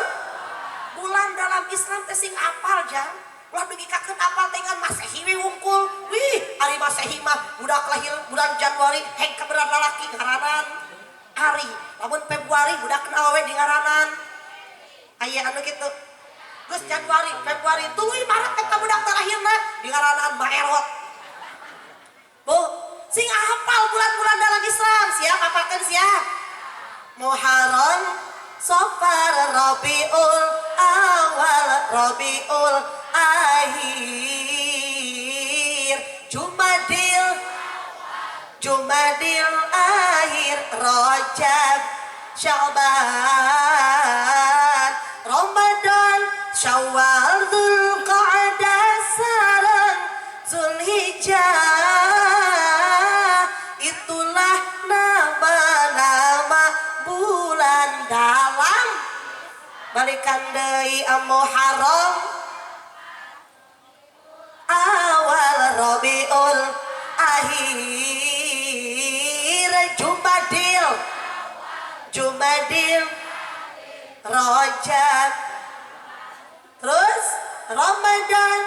Bulan dalam Islam teh sing apal jang. Ulah dugikakeun apal teh ngan Masehi we wungkul. Wih, ari Masehi mah budak lahir bulan Januari heng kabeneran lalaki ngaranan Ari. Lamun Februari budak awewe di ngaranan. Aya anu kitu. Geus Januari, Februari, tuluy Maret eta budak teh lahirna di ngaranan Maerot. Bu, sing hafal bulan-bulan dalam Islam, siap hafalkeun siap. Muharram, Safar, Rabiul Awal, Rabiul Akhir, Jumadil, Jumadil Akhir, Rajab, Sya'ban, Ramadan, Syawal, Dzulqa'dah, sareng Zulhijjah. Itulah nama-nama bulan dalam balikan deui Muharram, awal Rabiul Akhir, Jumadil, Jumadil, Rajab, terus Ramadan,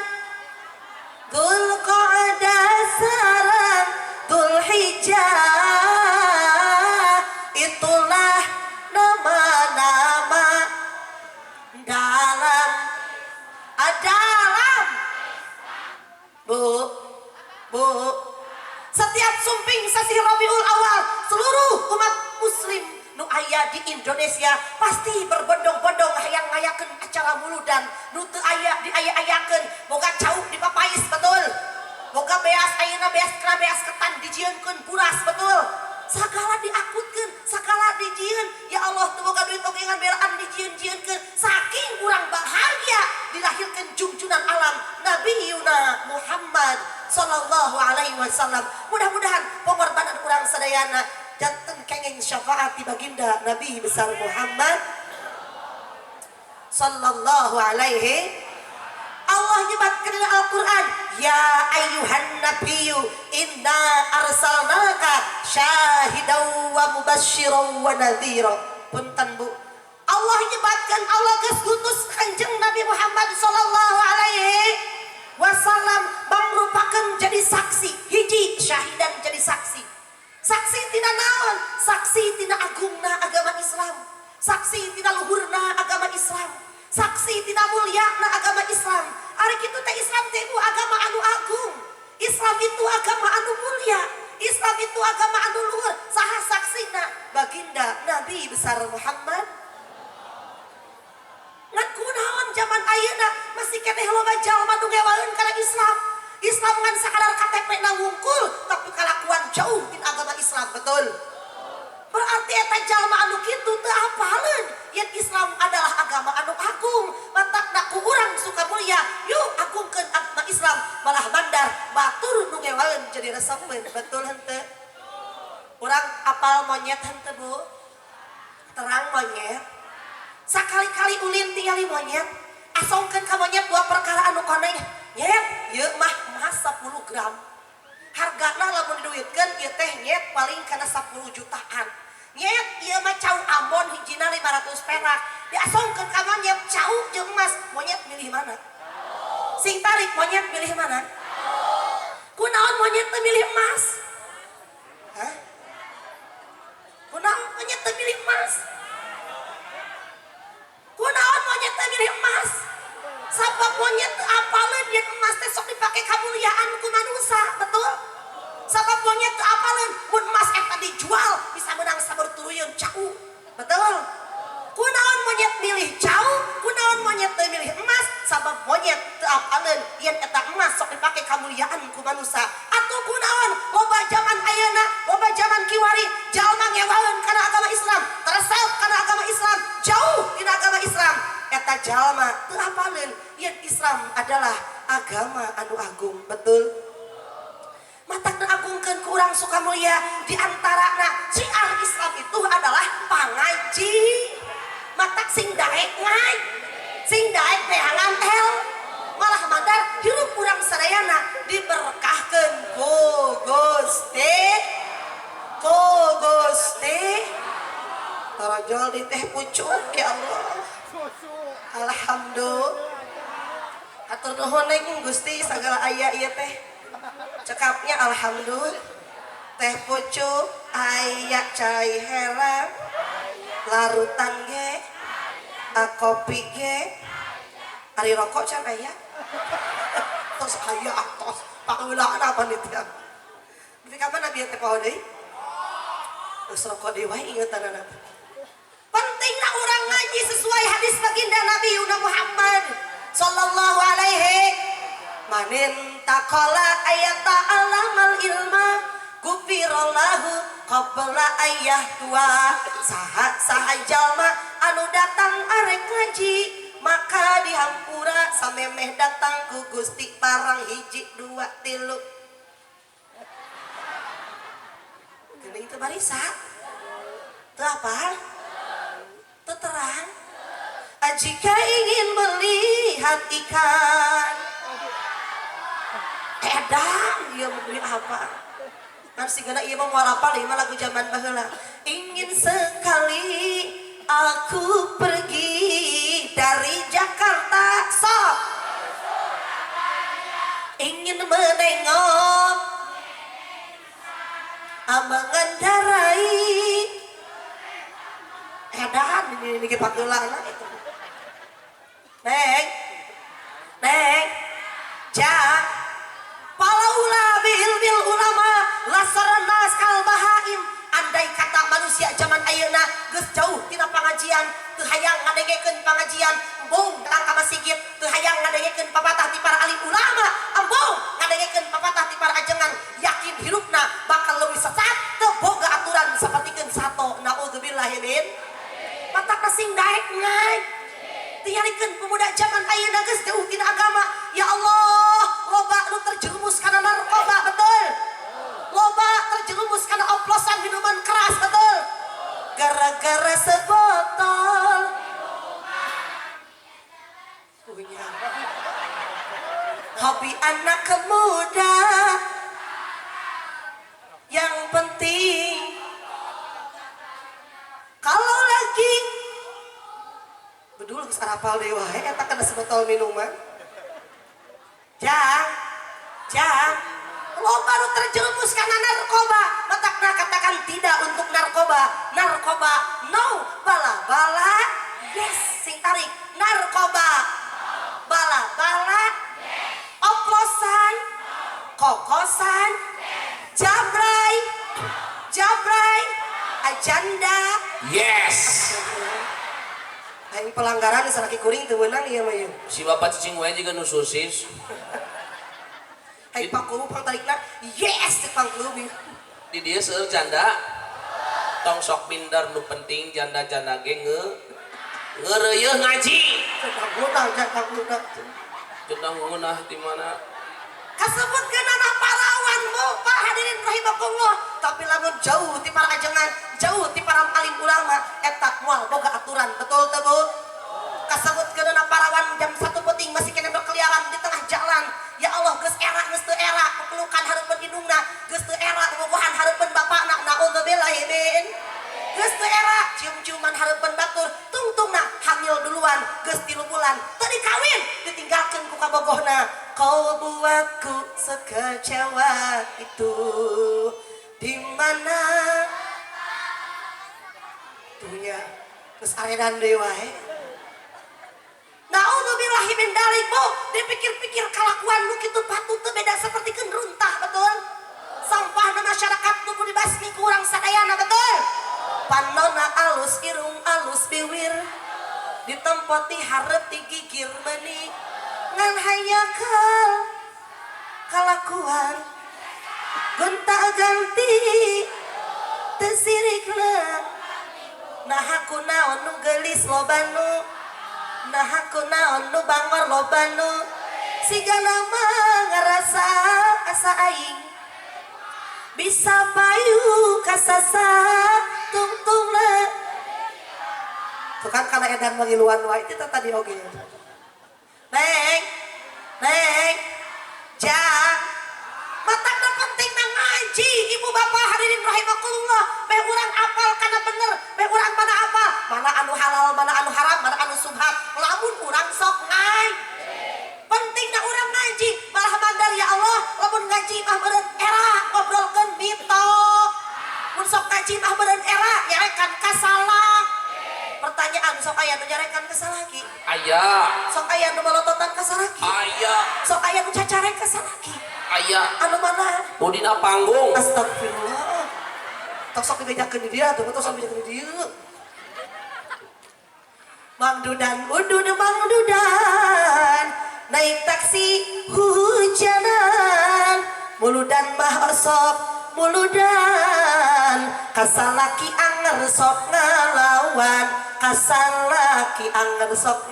Dzulqa'dah sareng Dzulhijjah. Itulah nama-nama dalam dalam Bu, Bu, setiap sumping sasih Rabiul Awal seluruh umat muslim nu aya aya di Indonesia pasti berbondong-bondong hayang ngayakeun acara muludan. Nu teu aya diaya-ayakeun, boga cau dipapais, betul. Boga beas ayeuna beas kena beas ketan dijieunkeun buras, betul. Sagala diakutkeun, sagala dijieun. Ya Allah, teu boga duit oge ngan belaan dijieun-jieunkeun. Saking urang bahagia dilahirkeun jungjunan alam Nabi Yuna Muhammad sallallahu alaihi wasallam. Mudah-mudahan pengorbanan urang sadayana janten kenging syafaat di baginda Nabi besar Muhammad sallallahu alaihi. Allah nyebatkeun dina Al-Qur'an, ya ayyuhan nabiyyu inna arsalnaka syahidan wa mubasysyiran wa nadhira. Punten Bu, Allah nyebatkeun Allah geus ngutus Kanjeng Nabi Muhammad sallallahu alaihi wasallam mangrupakeun jadi saksi. Hiji, syahidan, jadi saksi. Saksi tina naon? Saksi tina agungna agama Islam, saksi tina luhurna agama Islam, saksi tina mulyana agama Islam. Ari kitu teh Islam teh, Bu, agama anu agung. Islam itu agama anu mulia, Islam itu agama anu luhur. Saha saksina? Baginda Nabi besar Muhammad. Ngan kunaon zaman ayeuna masih keneh loba jalma nu ngewaeun kana Islam? Islam ngan sakadar KTP na wungkul, tapi kalakuan jauh tina agama Islam, betul. Berarti eta jalma anu kitu teu apaleun yen Islam adalah agama anu agung. Matakna ku urang Sukamulya, yuk agungkeun agama Islam. Malah mandar batur nu ngewaeun jadi resepeun, betul henteu? Urang apal monyet henteu, Bu? Terang monyet? Sakali-kali ulin tingali monyet, asongkeun ka monyet dua perkara anu koneng. Nyet, ieu mah emas 10 gram, hargana lamun diduitkeun ieu teh nyet paling kana 10 jutaan. Nyet, ieu mah cau Ambon hijina 500 perak. Diasongkeun ka monyet cau jeung emas, monyet milih mana? Sing tarik, monyet milih mana? Kunaon monyet teu milih emas? Hah? Kunaon monyet teu milih emas? Kunaon monyet teu milih emas? Sabab monyet teu apaleun yen emas teh sok dipake kamuliaan ku manusia, betul? Sabab monyet teu apaleun mun emas eta dijual bisa menang saberturuyun cau, betul? Kunaon monyet milih cau? Kunaon monyet teu milih emas? Sabab monyet teu apaleun yen eta emas sok dipake kamuliaan ku manusia. Atuh kunaon loba zaman ayeuna, loba zaman kiwari jalma ngewaeun kana agama Islam, teresep kana agama Islam, jauh tina agama Islam? Eta jalma teu apaleun yen Islam adalah agama anu agung, betul? Matakna agungkeun ku urang Sukamulya, di antarana syiar Islam itu adalah pangaji. Matak sing daek ngaji, sing daek neangan el, malah mandar hirup urang sadayana diberkahkeun ku Gusti, ku Gusti. Tarajol di teh pucuk, ya Allah. Alhamdulillah. Hatur nuhun neng Gusti sagala aya ieu teh. Cekapnya alhamdulillah. Teh pucuk aya, cai helang, larutan ge, kopi ge, ari rokok can aya. Tos aya tos, pangeulana panitia. Di kapan nabi teh poho deui? Geus rokok deui wae ingetanana. Pentingna urang ngaji sesuai hadis baginda Nabi Yuna Muhammad sallallahu alaihi, manin taqala ayata alamal ilma gufirallahu qabla ayah tua. Saha saha jalma anu datang arek ngaji maka dihampura samemeh datang ku Gusti parang hiji dua tilu. Geuning teu barisa teu apal teu terang. Jika ingin melihat ikan edan ieu beli apa kan sigana ieu mah moal apal, ieu mah lagu zaman baheula. Ingin sekali aku pergi dari Jakarta sok ingin menengok mengendarai edan ini pageulana itu. Neng, neng, jang, palaula bil ulama lasarnas kal bahaim. Andai kata manusia zaman ayeuna geus jauh pangajian, teu hayang ngadengekeun pangajian, embung datang ka masjid, teu hayang ngadengekeun papatah ti para alim ulama, embung ngadengekeun papatah ti para ajengan, yakin hirupna bakal leuwih sesat, teu boga aturan sapertikeun sato. Naudzubillahi min. Matakna sing daek ngaji. Tingalikeun pemuda zaman ayeuna geus jauh tina agama. Ya Allah, loba nu terjerumus kana narkoba, betul? Loba terjerumus kana oplosan minuman keras, betul? Gara-gara sebotol punya hobi anak muda, yang penting kalau lagi bedul geus arapal deui wae eta kana sebotol minuman. Jang, jang, loba nu terjerumus kana narkoba. Matakna katakan tidak untuk narkoba. Narkoba no, bala bala yes. Sing tarik, narkoba, bala bala, oplosan, kokosan, jabrai, jabrai, ajanda. Yes. Aing pelanggaran salaki kuring teu meunang ieu mah ieu. Si bapak cicing wae juga nu sosis. Aing pangkubu pang tarikna yes cek pangkubu. Di dia seueur janda. Tong sok minder, nu penting janda-janda ge ngeureuyeun ngaji. Cetak guna, cetak guna. Cenah ngeunah di mana? Kasebutkeun anak parawan mu, Pak, hadirin rahimakumullah. Tapi lamun jauh ti para ajengan, jauh ti para alim ulama, eta moal boga aturan, betul teu, Bu? Kasebutkeun anak parawan jam 1 peuting masih kena berkeliaran di tengah jalan. Ya Allah, geus era geus teu era, pepelukan hareupeun indungna, geus teu era bobogohan hareupeun bapakna, naudzubillahi min. Geus teu era cium-ciuman hareupeun batur, tungtungna hamil duluan, geus 3 bulan, teu dikawin, ditinggalkeun ku kabogohna. Kau buatku sekecewa itu, di mana tuhnya geus aredan deui wae. Naudzubillahi min dalik, Bu. Dipikir-pikir kalakuan nu kitu patut teu beda sapertikeun runtah, betul? Sampah na masyarakat nu dibasmi ku urang sadayana, betul? Panona alus, irung alus, biwir ditempo ti hareup ti gigir meuni ngan hayakal kalakuan gonta ganti teu sirikna. Nah, aku naon nu geulis loba nu, nah aku naon nu bangor loba nu siga nama ngarasa asa aing bisa payu kasasa tungtungna. Tuh kan, kana edan mangiluan wae itu tadi oge. Neng, neng, jang, matakna penting na ngaji, ibu bapak hadirin rahimakumullah. Beh urang apal kana bener, beh urang mana apal, mana anu halal, mana anu haram, mana anu subhat. Lamun urang sok ngaji. Penting na urang ngaji, malah mandar ya Allah, lamun ngaji mah meureun era ngobrolkeun mito. Mun sok ngaji mah meureun era nyarekan kasalah. Pertanyaan, sok aya nu nyarekan ka salaki? Aya. Sok aya nu molototan ka salaki? Aya. Sok aya nu cacarek ka salaki? Aya. Anu mana? Nu dina panggung. Astagfirullah. Tok sok dibejakeun di dia tuh, tok sok dibejakeun di dieu. Mang Dudan, udun Mang Dudan, naik taksi hujanan, muludan mah osok muludan, kasalaki anger sok ngalawan, kasalaki anger sok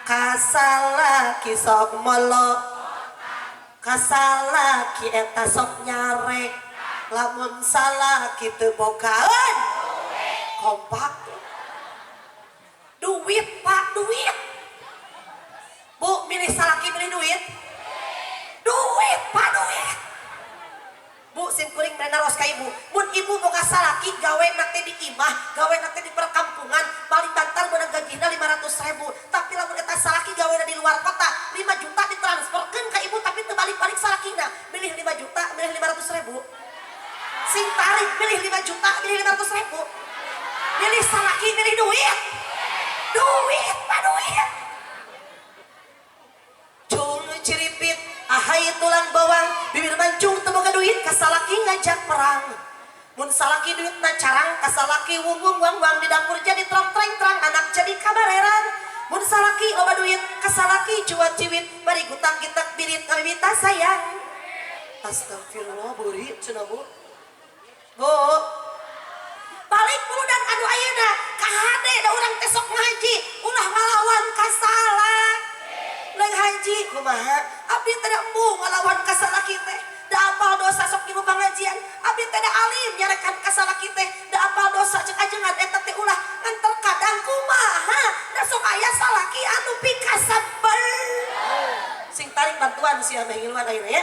kasalaki sok molo, kasalaki eta sok nyarek, lamun salaki teu bogaeun kompak. Duit, Pak, duit. Bu, milih salaki milih duit? Duit, Pak, duit. Bu, sim kuring naros ka ibu. Mun ibu boga salaki gawe na teh di imah, gawe na teh di perkampungan, paling bantar meunang gajina 500.000. Tapi lamun eta salaki gawe di luar kota, 5 juta ditransferkeun ka ibu tapi teu balik-balik salakina. Milih 5 juta, milih 500.000. Sing tarik milih 5 juta, milih 500.000. Milih salaki, milih duit. Duit, Pak, duit. Cung ciripit, ahai tulang bawang, bibir mancung teu boga duit, kasalaki ngajak perang. Mun Mun salaki duitna carang kasalaki wung wung wang wang di dapur jadi trong treng trang anak jadi kabareran. Mun salaki loba duit kasalaki cuat ciwit bari gutak gitak birit ngamimita sayang. Astagfirullah, beurit cenah Bu. Bu, balik dan anu ayeuna kahade da urang teh sok ngaji ulah ngalawan kasalah. Neng haji kumaha abdi teh da embung ngalawan kasalaki teh, da apal dosa sok ngilu pangajian, abdi teh da alim nyarekan kasalaki teh, da apal dosa cek ajengan eta teh ulah. Ngan terkadang kumaha da sok aya salaki anu pikasebel. Sing tarik bantuan sia meh ngiluan ayeuna ya.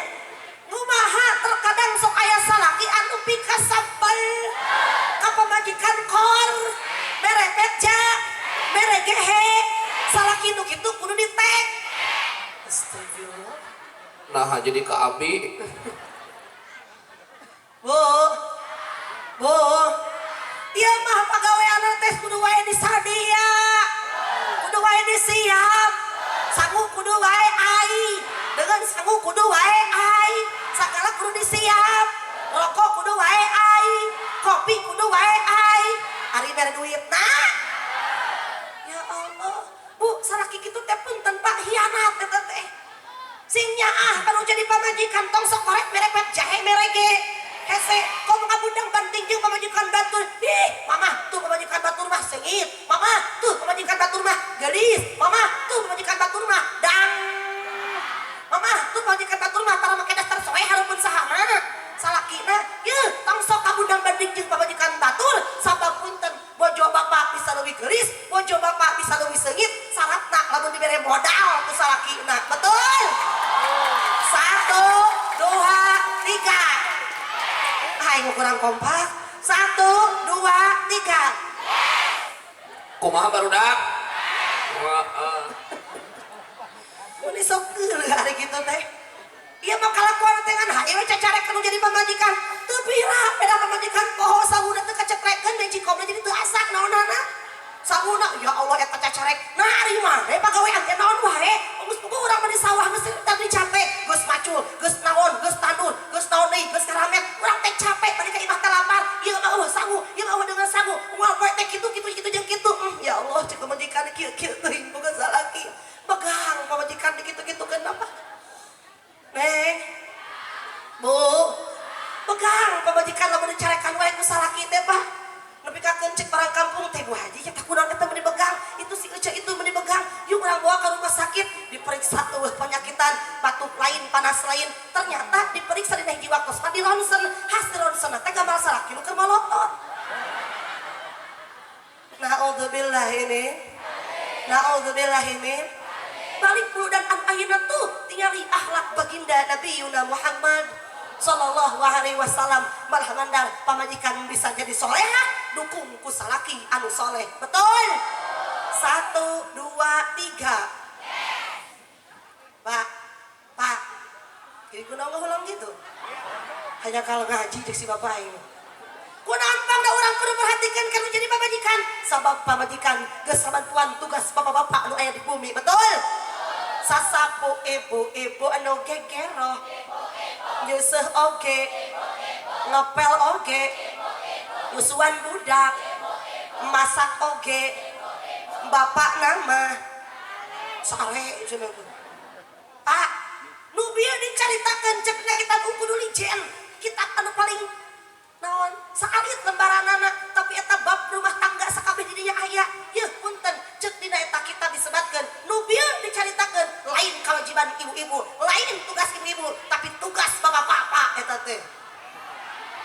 Kumaha terkadang sok aya salaki anu pikasebel ka pamajikan, kor mere beja mere gehe. Salaki nu kitu kudu ditek. Astagfirullah. Nah, jadi ke abi. Bu, Bu, ieu mah pagawean teh kudu wae disadia, kudu wae disiap, sangu kudu wae ai, dengan sangu kudu wae ai, sagala kudu disiap, rokok kudu wae ai, kopi kudu wae ai, ari mere duit nah. Ya Allah, Bu, salaki kitu teh punten Pak, hianat eta teh. Sing nyaah anu jadi pamajikan tong sok korek merepet jahe merege. Hese komo ngabundang banting jeung pamajikan batur. Ih, mama tuh pamajikan batur mah seungit. Mama tuh pamajikan batur mah geulis. Mama tuh pamajikan batur mah dang. Mama tuh pamajikan batur mah tara make daster soe hareupeun sahana. Salakina, yeuh tong sok kabundang banding jeung pamajikan batur, sabab punten bojo bapak bisa leuwih geulis, bojo bapak bisa leuwih seungit, syaratna lamun dibere modal ku salakina. Betul? Satu, dua, tiga. Ayo kurang kompak. Satu, dua, tiga. Kumaha barudak? Heeh. Mun sok geuleuh hari kitu teh. Ieu mah kalakuan teh ngan hayu we cacarek nu jadi pamajikan. Teu pira beda pamajikan poho sanguna teu kacetrekeun magicomna jadi teu asak naonana. Sanguna ya Allah eta cacarek. Nah ari maneh pagawean teh naon wae. Geus puguh urang mah di sawah geus tadi capek, geus macul, geus naon, geus tandur, geus naon deui, geus karamet. Urang teh capek balik ka imah teh lapar. Ieu mah eueuh sangu, ieu mah eueuh dengan sangu. Unggal poe teh kitu kitu kitu jeung kitu. Ya Allah cek pamajikan kieu kieu teuing boga salaki. Begang pamajikan di kitu-kitu kenapa? Neng, Bu, begang pamajikan lamun dicarekan wae ku salaki teh Pak. Nepi ka cek orang kampung teh, Bu Haji ya kunaon eta meuni begang, itu si Ece itu meuni begang. Yuk urang bawa ke rumah sakit, diperiksa eueuh penyakitan, batuk lain, panas lain. Ternyata diperiksa di hiji waktu di ronsen, hasil ronsen teh gamal salaki nu keur molotot. Naudzubillah ini. Naudzubillah ini. Balik dulu dan anu ayeuna tuh tingali akhlak baginda Nabi Yuna Muhammad Sallallahu alaihi wasallam, malah mandar pamajikan bisa jadi soleha dukung ku salaki anu soleh. Betul? Satu, dua, tiga. Pak, Pak, jadi kunaon ngulang gitu? Hanya kalau ngaji cek si bapak ini. Kunaon pang da urang kudu perhatikan kan jadi pamajikan, sabab pamajikan geus bantuan tugas bapak-bapak anu aya di bumi. Betul? Sasapu ibu-ibu anu gegero, nyeuseuh oge, ngepel oge, nyusuan budak, masak oge, bapak nama sare cenah. Pak, nu bieu dicaritakeun cek kitab Uqudul Lijen, kitab anu paling naon saalit lembaranana, tapi eta bab rumah tangga sakabeh di dinya aya. Yeuh punten cek dina eta kitab disebatkeun nu bieu dicaritakeun lain kewajiban ibu-ibu, lain tugas ibu-ibu, tapi tugas bapak-bapak eta teh.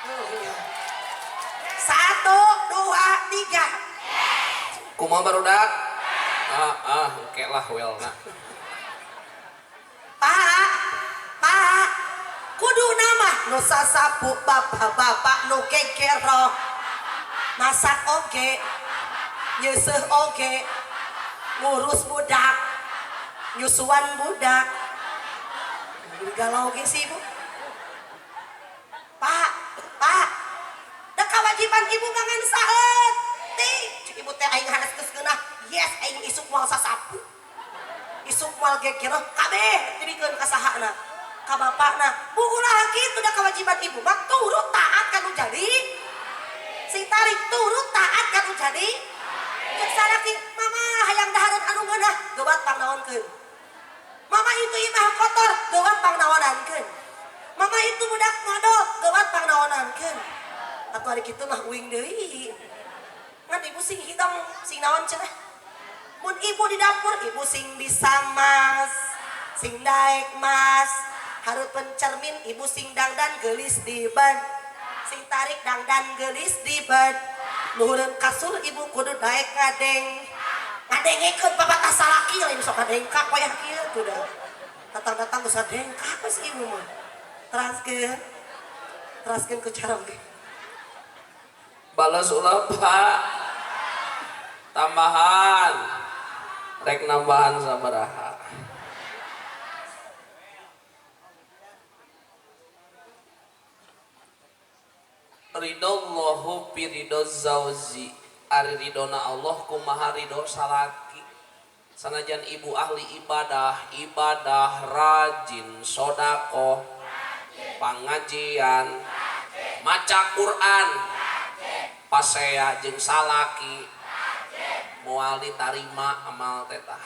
Oh, iya. Satu, dua, tiga. Kumaha barudak? Ah, ah, engke lah welna. Pak, Pak, kudu nama nu sasapu bapak-bapak nu kekero, masak oge, nyeuseuh oge, ngurus budak, nyusuan budak. Jadi galau ge sih ibu. Pak, Pak, da kewajiban ibu ngan saeutik. Cek ibu teh aing hanes geus geunah, yes aing isuk moal sasapu. Isuk moal gegero kabeh dibikeun ka sahana, ka bapakna. Bu, ulah kitu, da kewajiban ibu mah turut taat kanu jadi. Sing tarik turut taat kanu jadi. Cek salaki, mama hayang dahareun anu ngeunah, geuwat pangnaonkeun. Mama itu imah kotor, geuwat pangnaonankeun. Mama itu budak modol, geuwat pangnaonankeun. Atuh ari kitu mah uing deui. Ngan ibu sing hidang, sing naon cenah. Mun ibu di dapur, ibu sing bisa mas, sing daek mas. Hareupeun cermin ibu sing dangdan geulis di ban. Sing tarik dangdan geulis di ban. Luhureun kasur ibu kudu daek ngadeng. Ngadengekeun papatah salaki lain sok ngadengkak wayah kieu tuh dah. Datang-datang geus ngadengkak geus ibu mah. Teraskeun. Teraskeun ku caroge. Balas ulah Pak. Tambahan. Rek nambahan sabaraha. Ridallahu fi ridho zauji. Ari ridona Allah kumaha ridho salaki. Sanajan ibu ahli ibadah, ibadah rajin sodakoh, pengajian, maca Quran, pasea jeung salaki, moal ditarima amal tetah.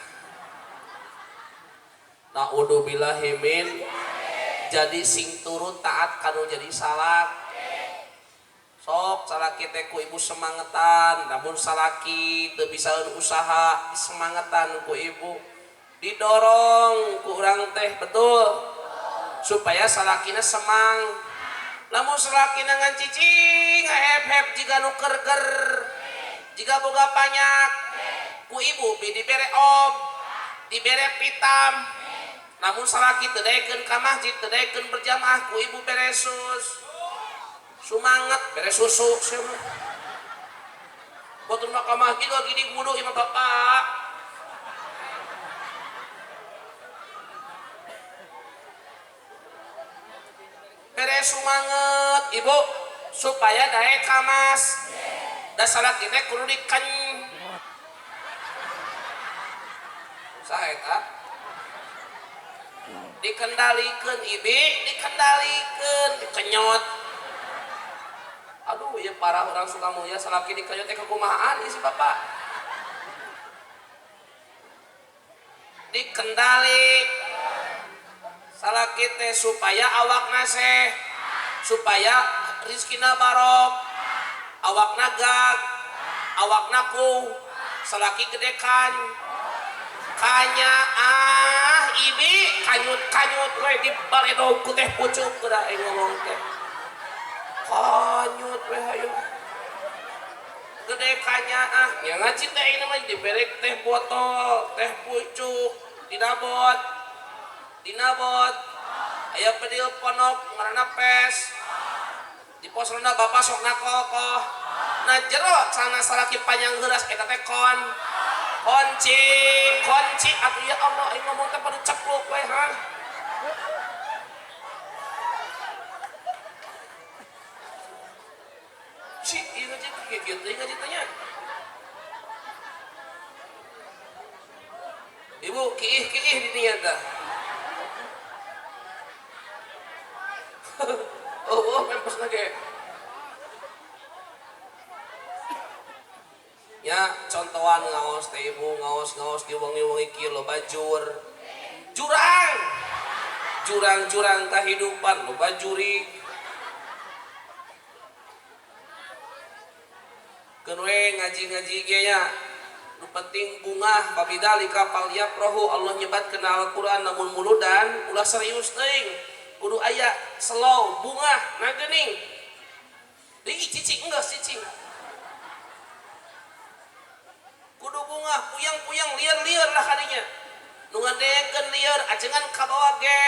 Naudzubillahi min. Jadi sing turut taat kanu jadi salak. Sok salaki teh ku ibu semangetan, namun salaki teu bisa usaha semangetan ku ibu. Didorong ku urang teh betul supaya salakina semang. Lamun salakina ngan cicing ngahep-hep jiga nu kerger, jiga boga banyak, ku ibu bi dibere ob, dibere pitam. Namun salaki teu daekeun ka masjid, teu daekeun berjamaah, ku ibu bere sus. Sumanget bere susu sia mah. Batur mah ka masjid lagi dibunuh imah bapak. Bere sumanget ibu supaya daek ka mas. Da salaki teh kudu diken. Saha eta? Dikendalikeun ibi, dikendalikeun, dikenyot. Aduh, ya parah orang Sukamulya salaki dikenyot teh kekumahaan ieu si bapak. Dikendali salaki teh supaya awakna seh, supaya rizkina barok, awakna gag, awakna ku, salaki gede kan. Kanya ah ibi kanyut-kanyut we di baledog ku teh pucuk geura aing ngomong teh. Kanyut we hayu. Gede kanya ah nya ngaji teh ini mah dibere teh botol, teh pucuk, dinabot. Dinabot. Aya bedil ponok ngaranna pes. Di pos ronda bapak sok nakokoh. Nah jero sana salaki panjang heuras eta teh kon. Kunci, kunci atuh ya Allah aing ngomong teh pada ceplok we ha. Si ieu ngaji kieu teh ngaji teh nya. Ibu kiih-kiih di dinya tah. Oh, mempes lagi. Ya, contohan ngaos teh ibu, ngaos-ngaos di wengi-wengi kieu loba jur. Jurang. Jurang-jurang kehidupan loba jurig. Keun we ngaji-ngaji ge nya. Nu penting bungah babidzalika falyafrahu, Allah nyebatkeun Al-Qur'an namun muludan ulah serius teuing. Kudu aya slow bungah nah geuning. Deui cicing enggak cicing. Kudu bungah puyang-puyang lieur-lieur lah kadinya. Nu ngadekeun lieur ajengan kabawa ge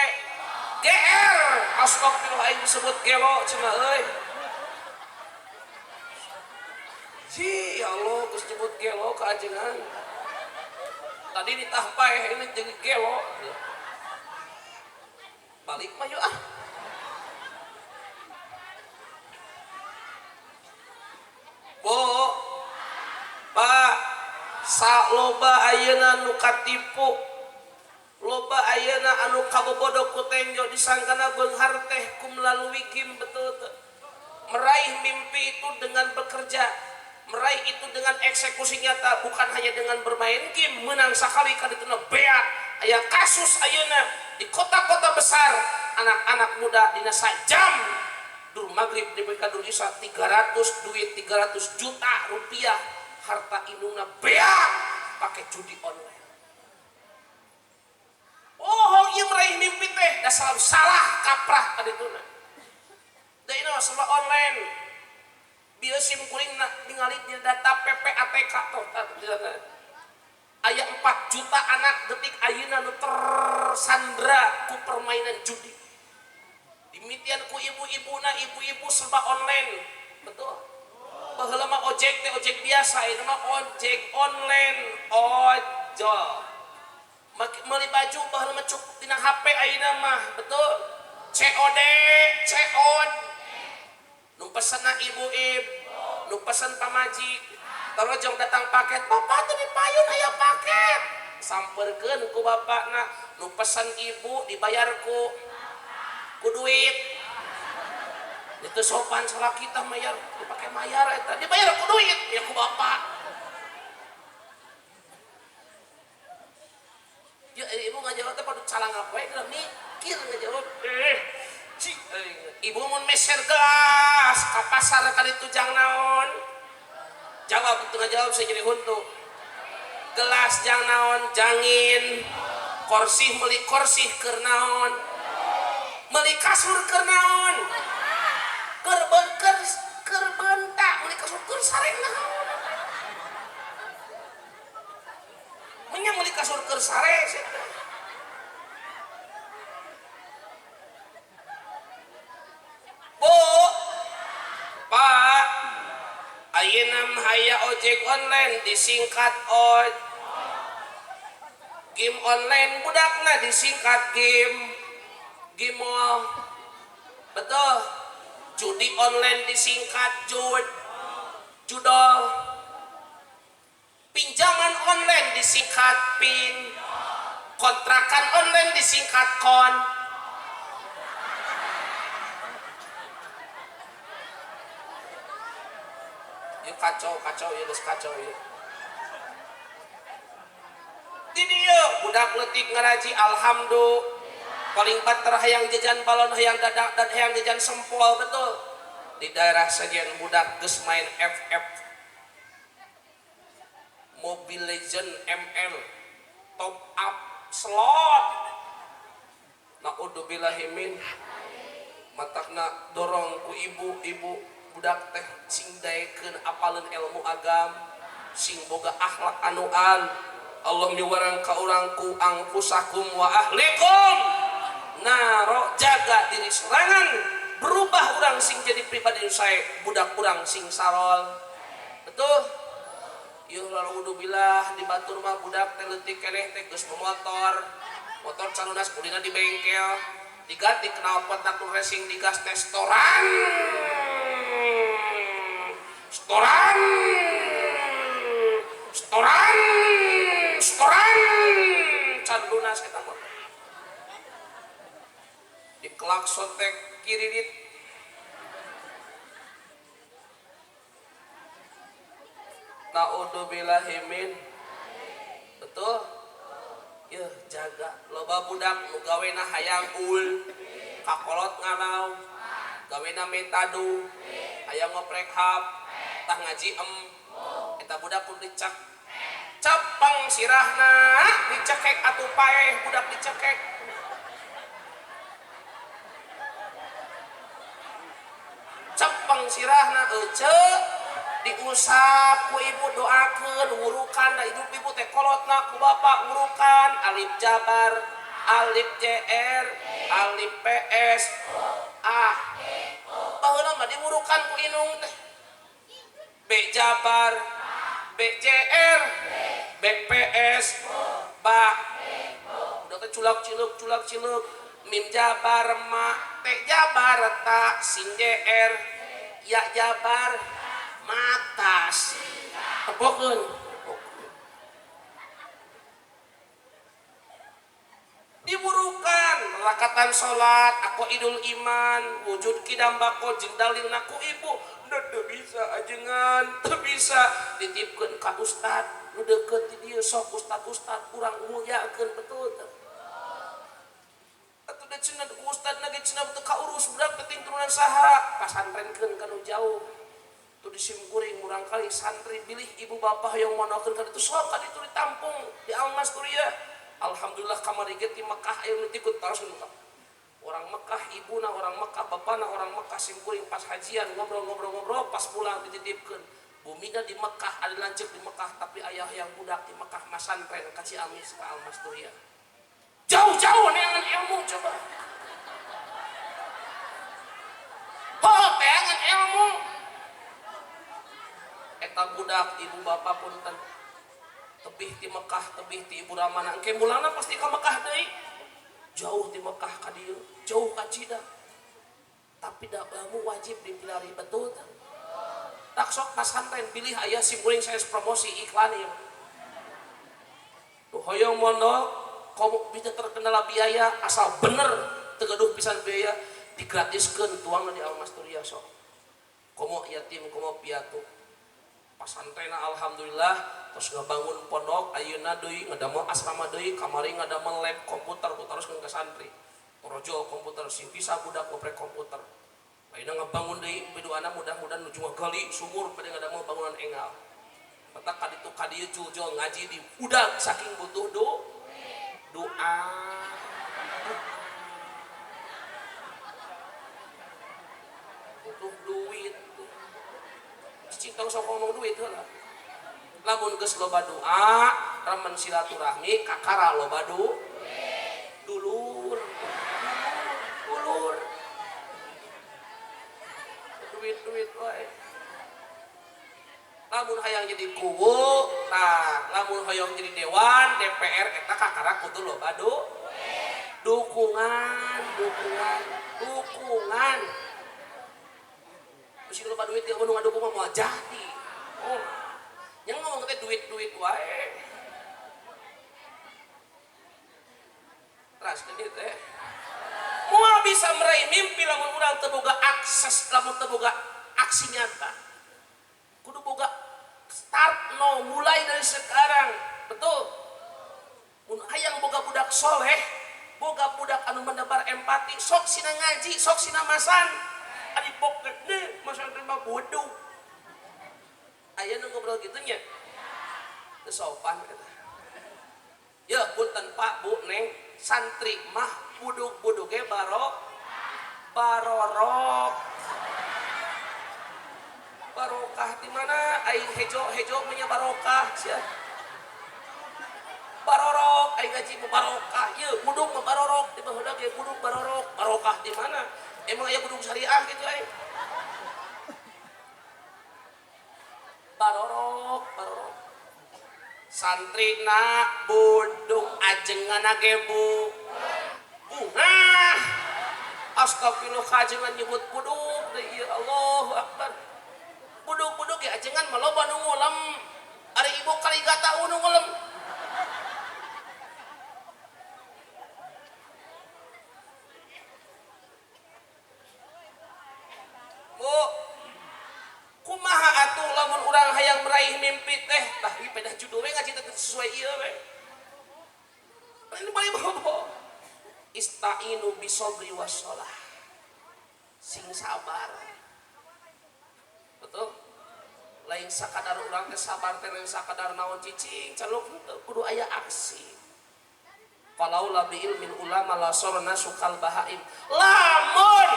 GR. Astagfirullah aing disebut gelo cenah euy. Si ya Allah geus nyebut gelo ka ajengan. Tadi ditahpaeh ini jadi gelo. Balik mah yuk ah. Bu, Pak, saloba ayeuna nu katipu, loba ayeuna anu kabobodo ku tenjo disangkana beunghar teh ku melalui game betul teu. Meraih mimpi itu dengan bekerja, meraih itu dengan eksekusi nyata, bukan hanya dengan bermain game. Menang sekali kali itu beak. Aya kasus ayeuna di kota-kota besar, anak-anak muda dina sajam dur maghrib di dur isya 300 duit 300 juta rupiah harta indungna beak pakai judi online. Oh, ieu meraih mimpi teh dasar salah kaprah kadituna. Da ini mah serba online. Bieu sim kuring ningali di data PPATK tuh aya 4 juta anak detik ayeuna nu tersandra ku permainan judi. Dimitian ku ibu-ibuna, ibu-ibu serba online. Betul. Baheula mah ojek teh ojek biasa, ieu mah ojek online, ojol. Meuli baju baheula mah cukup dina HP ayeuna mah, betul. COD, COD. Nu pesenna ibu-ibu, nu pesen pamajik. Tarojong datang paket, bapak tuh di payun aya paket. Samperkeun ku bapakna, nu pesen ibu dibayar ku duit. Itu sopan salah kita mayar, dipakai mayar eta, dibayar ku duit ya ku bapak. Ya ibu ngajawab teh pada calang apa ya, mikir ngajawab. Ibu mun meser gelas ka pasar kali tujang naon? Jawab itu ngajawab saya jadi huntu. Gelas jang naon? Jangin. Korsih meuli korsih keur naon? Meuli kasur keur naon? Keur keur bentak meuli kasur keur sare naon? Menya meuli kasur keur sare sih. Bu, Pak, ayeuna haya ojek online disingkat oj. Game online budakna disingkat game. Gimol. Betul. Judi online disingkat jud. Judol. Pinjaman online disingkat pin. Kontrakan online disingkat kon. Ya kacau, kacau ya, geus kacau ya. Di dieu budak leutik ngaraji alhamdulillah. Paling bater hayang jajan balon, hayang dadak dan hayang jajan sempol, betul. Di daerah sajian budak geus main FF Mobile Legend ML top up slot. Naudzubillahi min matakna dorong ku ibu-ibu budak teh sing daekeun apaleun ilmu agam, sing boga akhlak anu al. Allah miwarang ka urang ku angfusakum wa ahlikum. Naro jaga diri sorangan, berubah urang sing jadi pribadi nu sae, budak urang sing sarol. Betul? Yuh lalu billah di batur mah budak teh leutik keneh teh geus motor. Motor calunas kulina di bengkel, diganti knalpot nakul racing digas teh storan. Storan. Storan. Storan. Can lunas eta motor. Di klakson teh kiririt. Naudzubillahi min. Betul? Ya jaga loba budak nu gawena hayang ul, kakolot ngalau, gawena metadu, hayang ngoprek hap, tah ngaji em, eta budak kudu dicek. Capang sirahna dicekek atuh paeh budak dicekek. Capang sirahna ece diusap ku ibu doakeun wurukan da ibu teh kolotna ku bapak wurukan alif jabar alif JR alif PS A. Baheula mah diwurukan ku inung teh B jabar B JR B PS ba. Udah teh culak ciluk mim jabar ma T jabar ta sin JR ya jabar matas. Tepokeun. Diburukan rakat Persyaratan salat aku idul iman wujud kidam bako jeung dalilna ku ibu teu bisa ajengan teu bisa dititipkeun ka ustad nu deukeut di dieu sok ustad-ustad urang mulyakeun betul teu atuh da cenah ku ustadna ge cenah teu kaurus budak penting turunan saha pasantrenkeun ka nu jauh tuh disimkuring murang kali santri bilih ibu bapak yang monokeun ka ditu sok ka ditu ditampung di Almas Turia. Alhamdulillah kamari ge ti Mekah aya nu tikut taros nu orang Mekah ibuna orang Mekah bapana orang Mekah simkuring pas hajian ngobrol-ngobrol-ngobrol pas pulang dititipkeun bumina di Mekah ada lanceuk di Mekah tapi ayah yang budak di Mekah masantren ka Ciamis ka Almas Turia. Jauh-jauh neangan ilmu coba. Oh, neangan ilmu. Eta budak ibu bapak punten tebih ti Mekah tebih ti ibu ramana engke mulana pasti ka Mekah deui jauh ti Mekah ka dieu jauh ka Cida tapi da ilmu wajib dipilari betul teh tak sok pasantren pilih aya simkuring sanes promosi iklan ieu nu hoyong mondok komo bisa terkendala biaya asal bener teu gaduh pisan biaya digratiskeun tuangna di Almas Turia sok komo yatim komo piatu pasantrena alhamdulillah terus ngabangun pondok ayeuna deui ngadamel asrama deui kamari ngadamel lab komputer ku taroskeun ka santri torojo komputer sing bisa budak ngoprek komputer ayeuna ngabangun deui biduana mudah-mudahan nuju ngagali sumur bade ngadamel bangunan enggal matak ka ditu ka dieu juljol ngaji di budak saking butuh doa butuh duit cintang sok ngomong duit heula lamun geus loba doa remen silaturahmi kakara loba dulur dulur duit-duit wae lamun hayang jadi kuwu tah lamun hoyong jadi dewan DPR eta kakara kudu loba dukungan dukungan dukungan mesti loba duit ge nu ngadukung mah moal jadi. Oh. Yang ngomong teh duit-duit wae. Teraskeun ieu teh. Moal bisa meraih mimpi lamun urang teu boga akses, lamun teu boga aksi nyata. Kudu boga start no, mulai dari sekarang. Betul. Mun hayang boga budak soleh, boga budak anu mendebar empati, sok sina ngaji, sok sina masan. Ari pok gede, masan mah bodoh. Aya nu ngobrol kitu nya. Teu sopan eta. Ya punten Pak Bu Neng, santri mah budug-budug ge barorok. Barokah di mana? Aing hejo-hejo mah nya barokah sia. Barorok aing ngaji mah barokah. Ieu budug mah barorok di baheula ge budug barorok. Barokah di mana? Emang aya budug syariah gitu aing. Barorok, barorok. Santri na budug ajengan ge bu. Bungah. Astagfirullah kajengan nyebut budug deui ieu Allahu Akbar. Budug-budug ge ajengan mah loba nu ngulem. Ari ibu kaligata nu ngulem. Bu, kumaha atuh lamun urang hayang meraih mimpi teh tah ieu pedah judul we ngaji teh sesuai ieu we. Ini paling bobo. Istainu bisobri wassalah. Sing sabar. Betul? Lain sakadar urang teh sabar teh lain sakadar naon cicing celuk henteu kudu aya aksi. Falaula bi ilmin ulama la sarna sukal bahaim. Lamun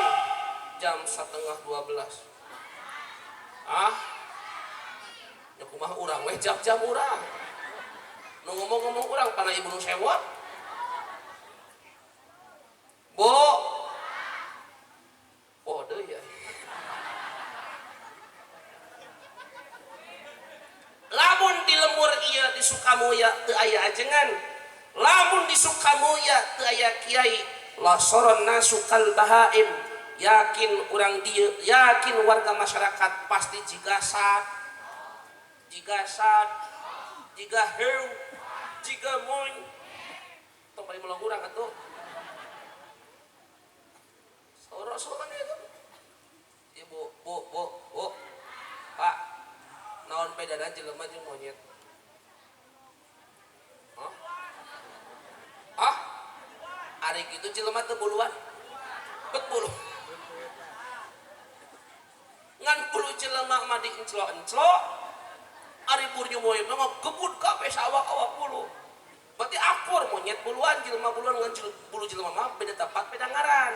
jam 11:30. Ah? Ya kumaha urang weh jam-jam urang. Nu ngomong-ngomong urang pana ibu nu sewot. Bu. Oh deui ya. Lamun di lemur ieu di Sukamulya teu aya ajengan. Lamun di Sukamulya teu aya kiai, lasoron nasukal bahaim. Yakin urang dieu, yakin warga masyarakat pasti jiga sad, jiga sad, jiga heu, jiga moin. Tong bari melong urang atuh. Bu, bu, bu. Pak, naon bedana jelema jeung monyet? Hah? Ah? Ari kitu jelema teu buluan. Bet bulu. Ngan bulu jelema mah dienclo-enclo. Ari bulu monyet mah ngegebut kabeh sawak-awak bulu. Berarti akur monyet buluan, jelema buluan ngan bulu jelema mah beda tempat beda ngaran.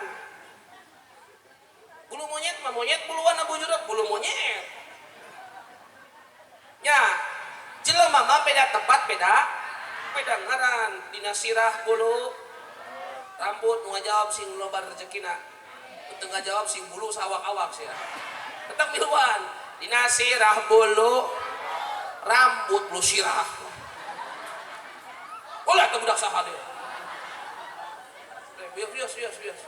Bulu monyet mah monyet buluan bujurna bulu monyet. Nya, jelema mah beda tempat beda ngaran. Dina sirah bulu rambut nu ngajawab sing loba rezekina. Teu ngajawab sing bulu sawak-awak sia. Tetep miluan. Dina sirah bulu rambut bulu sirah. Ulah teu budak saha deui. Bios bios bios.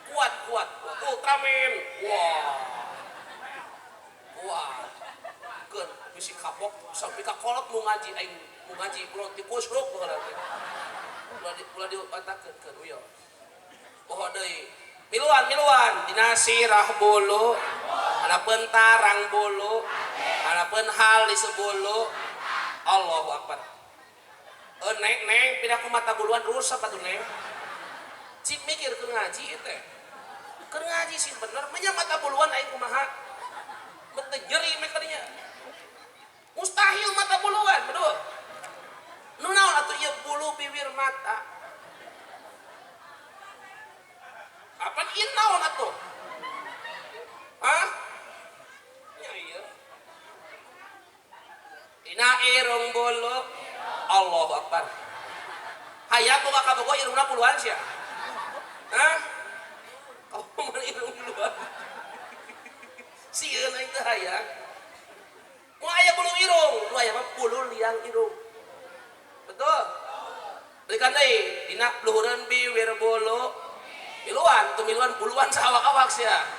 Kuat kuat. Ultraman. Wah. Kuat. Keun bisi kapok sampai ka kolot nu ngaji aing nu ngaji ulah dikusruk baheula teh. Ulah diatakeun keun uyo. Poho deui. Miluan miluan dina sirah bulu, hanapeun tarang bulu, hanapeun halis bulu. Allahu akbar. Neng neng pindah ku mata buluan rusak atuh neng. Cik mikir keur ngaji teh. Keur ngaji sih bener, menya mata buluan aing kumaha? Teu nyeri mekarinya. Mustahil mata buluan, betul. Nu naon atuh ieu bulu bibir mata? Apan ieu naon atuh? Hah? Nya ieu. Dina irung bulu. Allahu akbar. Hayang boga kabogoh irungna buluan sia. Hah? Kamu mah irung buluan. Sieun aing teh hayang. Mau aya bulu irung, nu aya mah bulu liang irung. Betul? Berikan deui dina luhureun biwir bulu. Miluan, teu miluan buluan sawak-awak sia.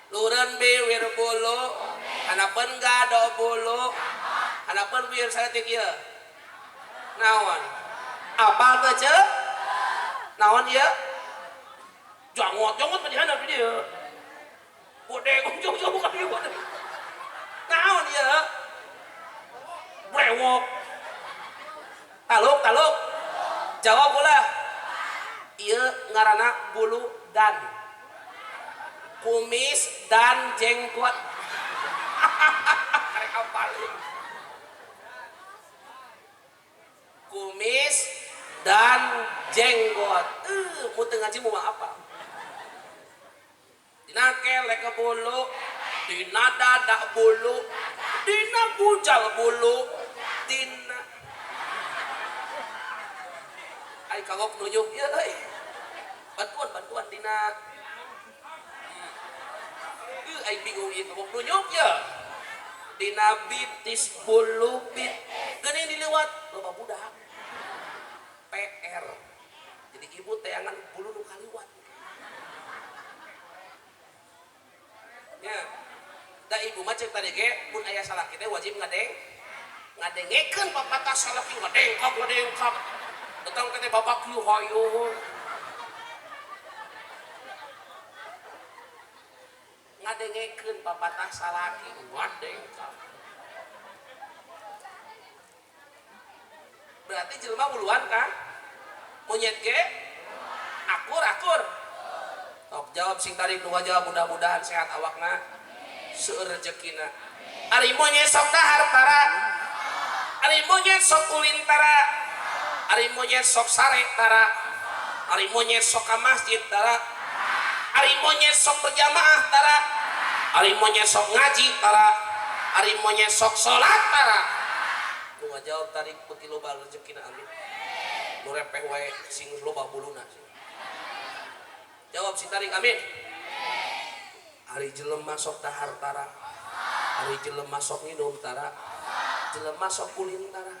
Luhureun biwir bulu, hanapeun gado bulu, hanapeun biwir saeutik ieu. Naon? Apal teu ceuk? Naon ieu? Jangot, jangot mah di handap di dieu. Bodeng, jauh-jauh ka dieu bodeng. Naon ieu? Brewok. Taluk, taluk. Jawab ulah. Ieu ngaranna bulu dan kumis dan jenggot. Karek apal. Kumis dan jenggot. Mu teu ngaji mu mah apa? Dina kelek bulu, dina dadak bulu, dina bujal bulu, dina ai kagok nunjuk ieu euy. Bantuan bantuan dina. Ai bingung ieu kagok nunjuk ye. Dina bitis bulu bit. Geuning diliwat loba budak. PR. Jadi ibu teangan bulu nu kaliwat. Ya. Da ibu mah ceuk tadi ge mun aya salaki teh wajib ngadengekeun papatah salaki ngadengkak ngadengkak. Datang ke teh bapak kieu hayo. Ngadengekeun papatah salaki ngadengkak. Berarti jelema buluan kan? Monyet ge akur akur. Tok jawab sing tarik nu jawab mudah-mudahan sehat awakna. Seueur rezekina. Ari monyet sok dahar tara. Ari monyet sok ulin tara. Ari monyet sok sare tara. Ari monyet sok ka masjid tara. Ari monyet sok berjamaah tara. Ari monyet sok ngaji tara. Ari monyet sok salat tara. Nu ngajawab tarik beuki loba rezekina amin. Nu repeh wae sing loba buluna. Jawab si tarik amin. Ari jelema sok dahar tara. Ari jelema sok nginum tara. Jelema sok ulin tara.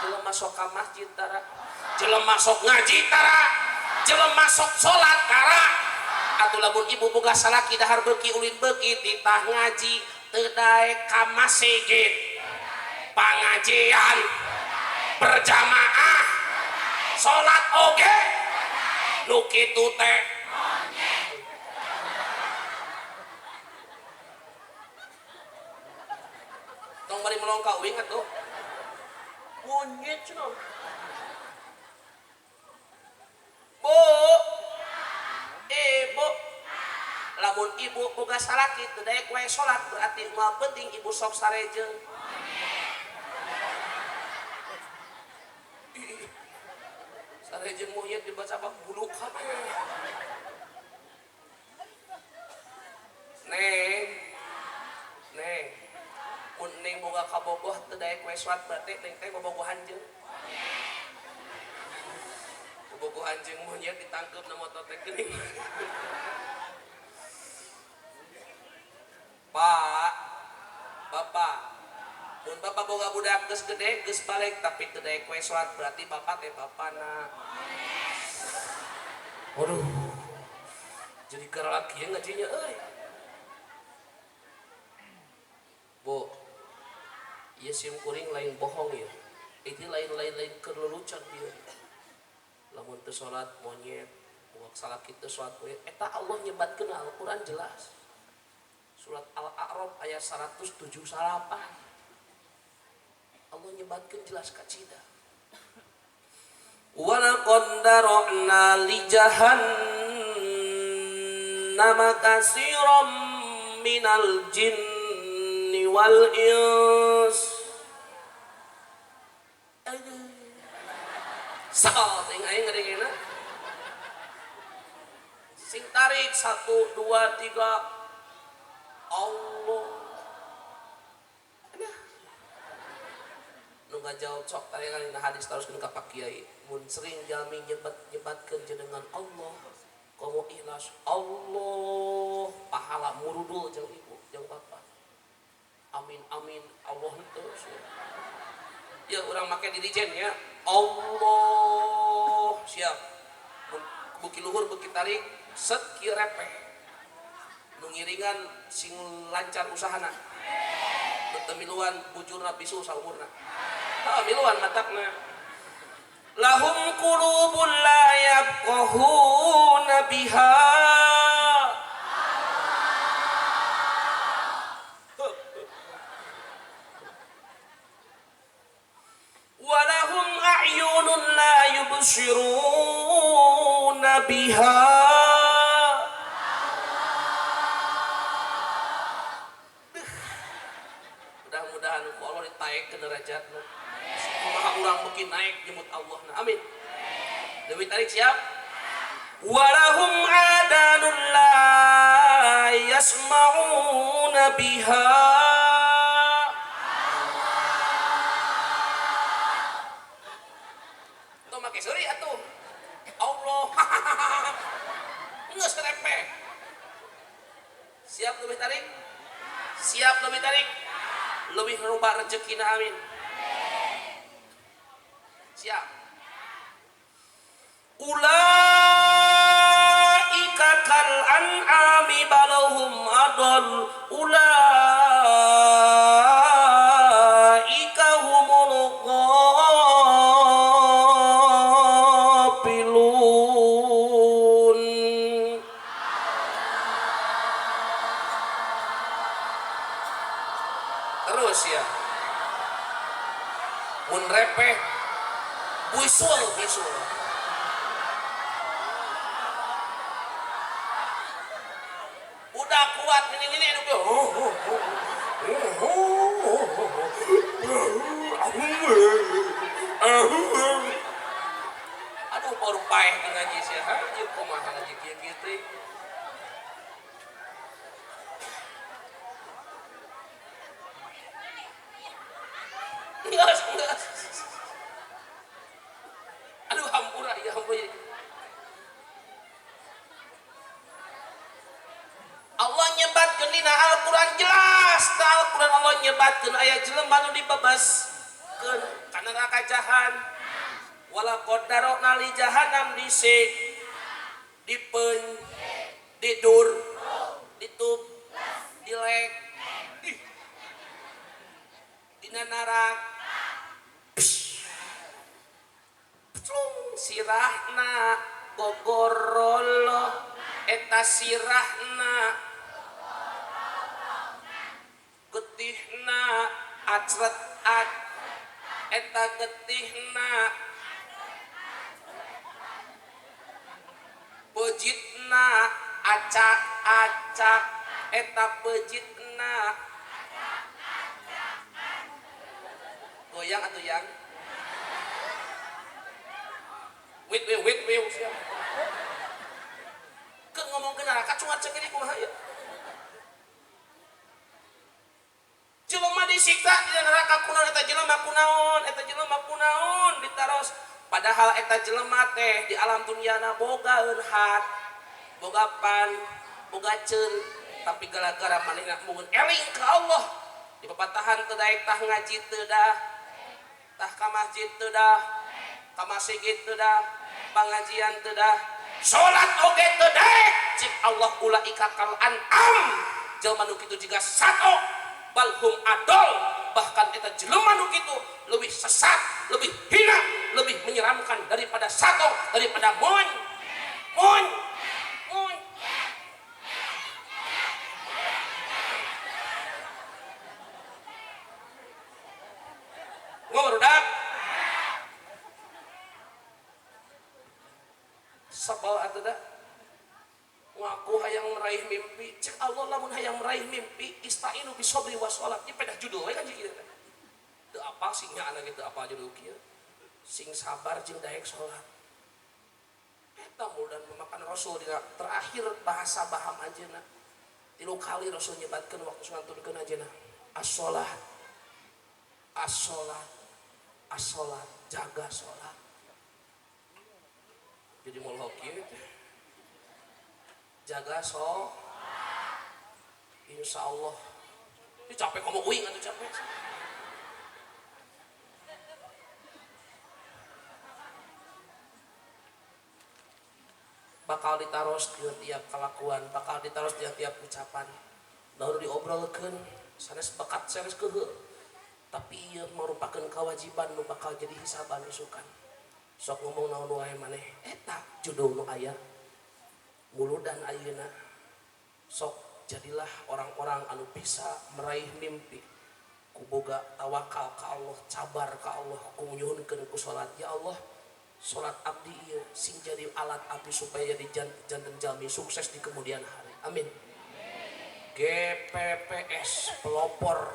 Jelema sok ka masjid tara. Jelema sok ngaji tara. Jelema sok salat tara. Atuh lamun ibu boga salaki dahar beuki ulin beuki titah ngaji teu daek ka masjid. Pangajian berjamaah salat oge nu kitu teh. tolong ka uing atuh. Monyet cenah. Bu, ibu, lamun ibu boga salaki teu daek wae salat berarti moal penting ibu sok sarejeung. Sarejeung monyet dibaca bak bulu kabeh. Neng, neng, mun neng boga kabogoh teu daek wae salat berarti neng teh bobogohan jeung. Bobogohan jeung monyet ditangkep na motor teh geuning. Pak, bapak, mun bapak boga budak geus gede geus balik tapi teu daek wae salat berarti bapak teh bapana. Waduh, jadi garalak kieu ngajinya euy. Bu, ieu sim kuring lain bohong ya. Itu lain-lain keur lelucon ieu. Lamun teu salat monyet, boga salaki teu salat monyet, eta Allah nyebatkeun Al-Qur'an jelas. Surat Al-A'raf ayat 178. Allah nyebatkeun jelas kacida. Wa laqad dara'na li jahannama katsiran minal jinni wal ins. Aduh. Saat aing ngadengena. Sing tarik 1 2 3 Allah. Aduh. Nu ngajawab sok tarekan dina hadis teruskeun ka Pak Kiai. Mun sering jalmi nyebat-nyebatkeun jenengan Allah, komo ikhlas Allah, pahala murudul jeung ibu jeung bapak. Amin amin Allah henteu. Ya urang make dirijen ya. Allah siap. Mun buki luhur buki tarik set kieu repeh. Nu ngiringan sing lancar usahana. Nu teu miluan bujurna bisu saumurna. Tah miluan matakna. Lahum qulubun la yafqahuna biha. Walahum a'yunun la yubsiruna biha. Mudah-mudahan ku Allah ditaek ke derajatna. Kumaha urang beuki naik jemput Allah na. Amin. Dewi tarik siap. Walahum adanun la yasma'una biha. Tuh make seuri atuh. Allah. Geus repeh. Siap lebih tarik? Siap lebih tarik? Lebih rubah rezekina amin. Siap. Ulaika kal an'ami balahum adall ulaika humul ghafilun. Terus ya. Mun repeh bisul bisul. Udah kuat ini ini aduh baru paeh ngaji sih ha ieu kumaha ngaji kieu kieu teh. Enggak. Aduh hampura ya hampura. Allah nyebatkeun dina Al-Qur'an jelas, ta Al-Qur'an Allah nyebatkeun aya jelema nu dibebaskeun kana neraka jahan. Wala qadarna li jahannam disik, dipeun, didur, ditub, dilek, dina narak. Pslung sirahna gogorolo eta sirahna getihna Acret ac eta getihna pejitna acak acak eta pejitna goyang atau yang wait wait wait wait siap ke ngomong ke neraka cuma cek ini kumaha ya jelema disiksa di neraka kunaon eta jelema kunaon eta jelema kunaon ditaros padahal eta jelema teh di alam dunyana bogaeun hat boga pan boga ceun tapi gara-gara manehna mun eling ka Allah di papatahan teu daek tah ngaji teu dah tah ka masjid teu dah ka masjid teu dah pengajian teu dah salat oge teu daek cik Allah ulaika kal an'am jelema nu kitu jiga sato balhum adol bahkan eta jelema nu kitu lebih sesat lebih hina lebih menyeramkan daripada sato daripada moon moon moon ngobrol sebel atuh da ngaku hayang meraih mimpi cek Allah lamun hayang meraih mimpi istainu bisobri washolat ieu pedah judul we kan kieu teh teu apal sing nya anak teu apal judul kieu sing sabar jeung daek salat eta mudah memakan Rasul dina terakhir bahasa baham anjeunna 3 kali Rasul nyebatkeun waktu santunkeun anjeunna as-sholat as-sholat as-sholat jaga sholat. Jadi mau hoki jaga so insya Allah ini capek kamu uing atau capek bakal ditaros di tiap kelakuan bakal ditaros di tiap ucapan baru diobrolkan sanes bakat sanes kehe tapi ieu merupakan kewajiban nu bakal jadi hisaban isukan sok ngomong naon wae maneh eta judul nu aya muludan ayeuna sok jadilah orang-orang anu bisa meraih mimpi ku boga tawakal ka Allah cabar ka Allah ku nyuhunkeun ku salat ya Allah salat abdi ieu sing jadi alat abdi supaya jadi janten jalmi sukses di kemudian hari amin. GPPS pelopor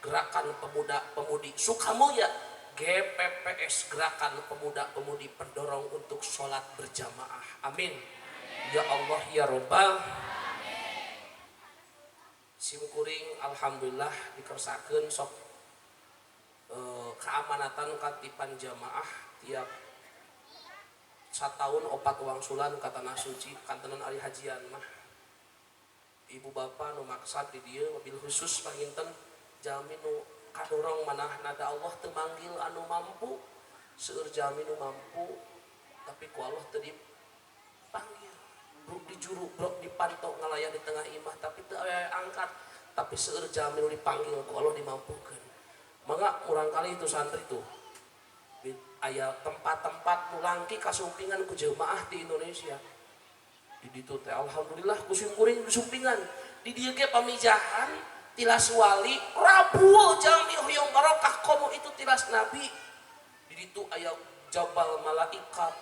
gerakan pemuda pemudi Sukamulya GPPS gerakan pemuda-pemudi pendorong untuk sholat berjamaah amin. Ya Allah ya Robbal simkuring alhamdulillah dikersakeun sok keamanatan katipan jamaah tiap satahun 4 wangsulan ka tanah suci kantenan ari hajian mah ibu bapak nu maksad di dieu mobil khusus panginten jalmi nu kadorong manah nada Allah teu manggil anu mampu seueur jalmi nu mampu tapi ku Allah teu dipanggil bruk dijuru bruk dipantau ngalayan di tengah imah tapi teu aya angkat tapi seueur jalmi nu dipanggil ku Allah dimampukeun mangga murang kali itu santri tuh aya tempat-tempat nu langki kasumpingan ku jemaah di Indonesia di ditu teh alhamdulillah ku simkuring disumpingan di dieu ge pamijahan tilas wali rabu jami hoyong barokah komo itu tilas nabi di ditu aya jabal malaikat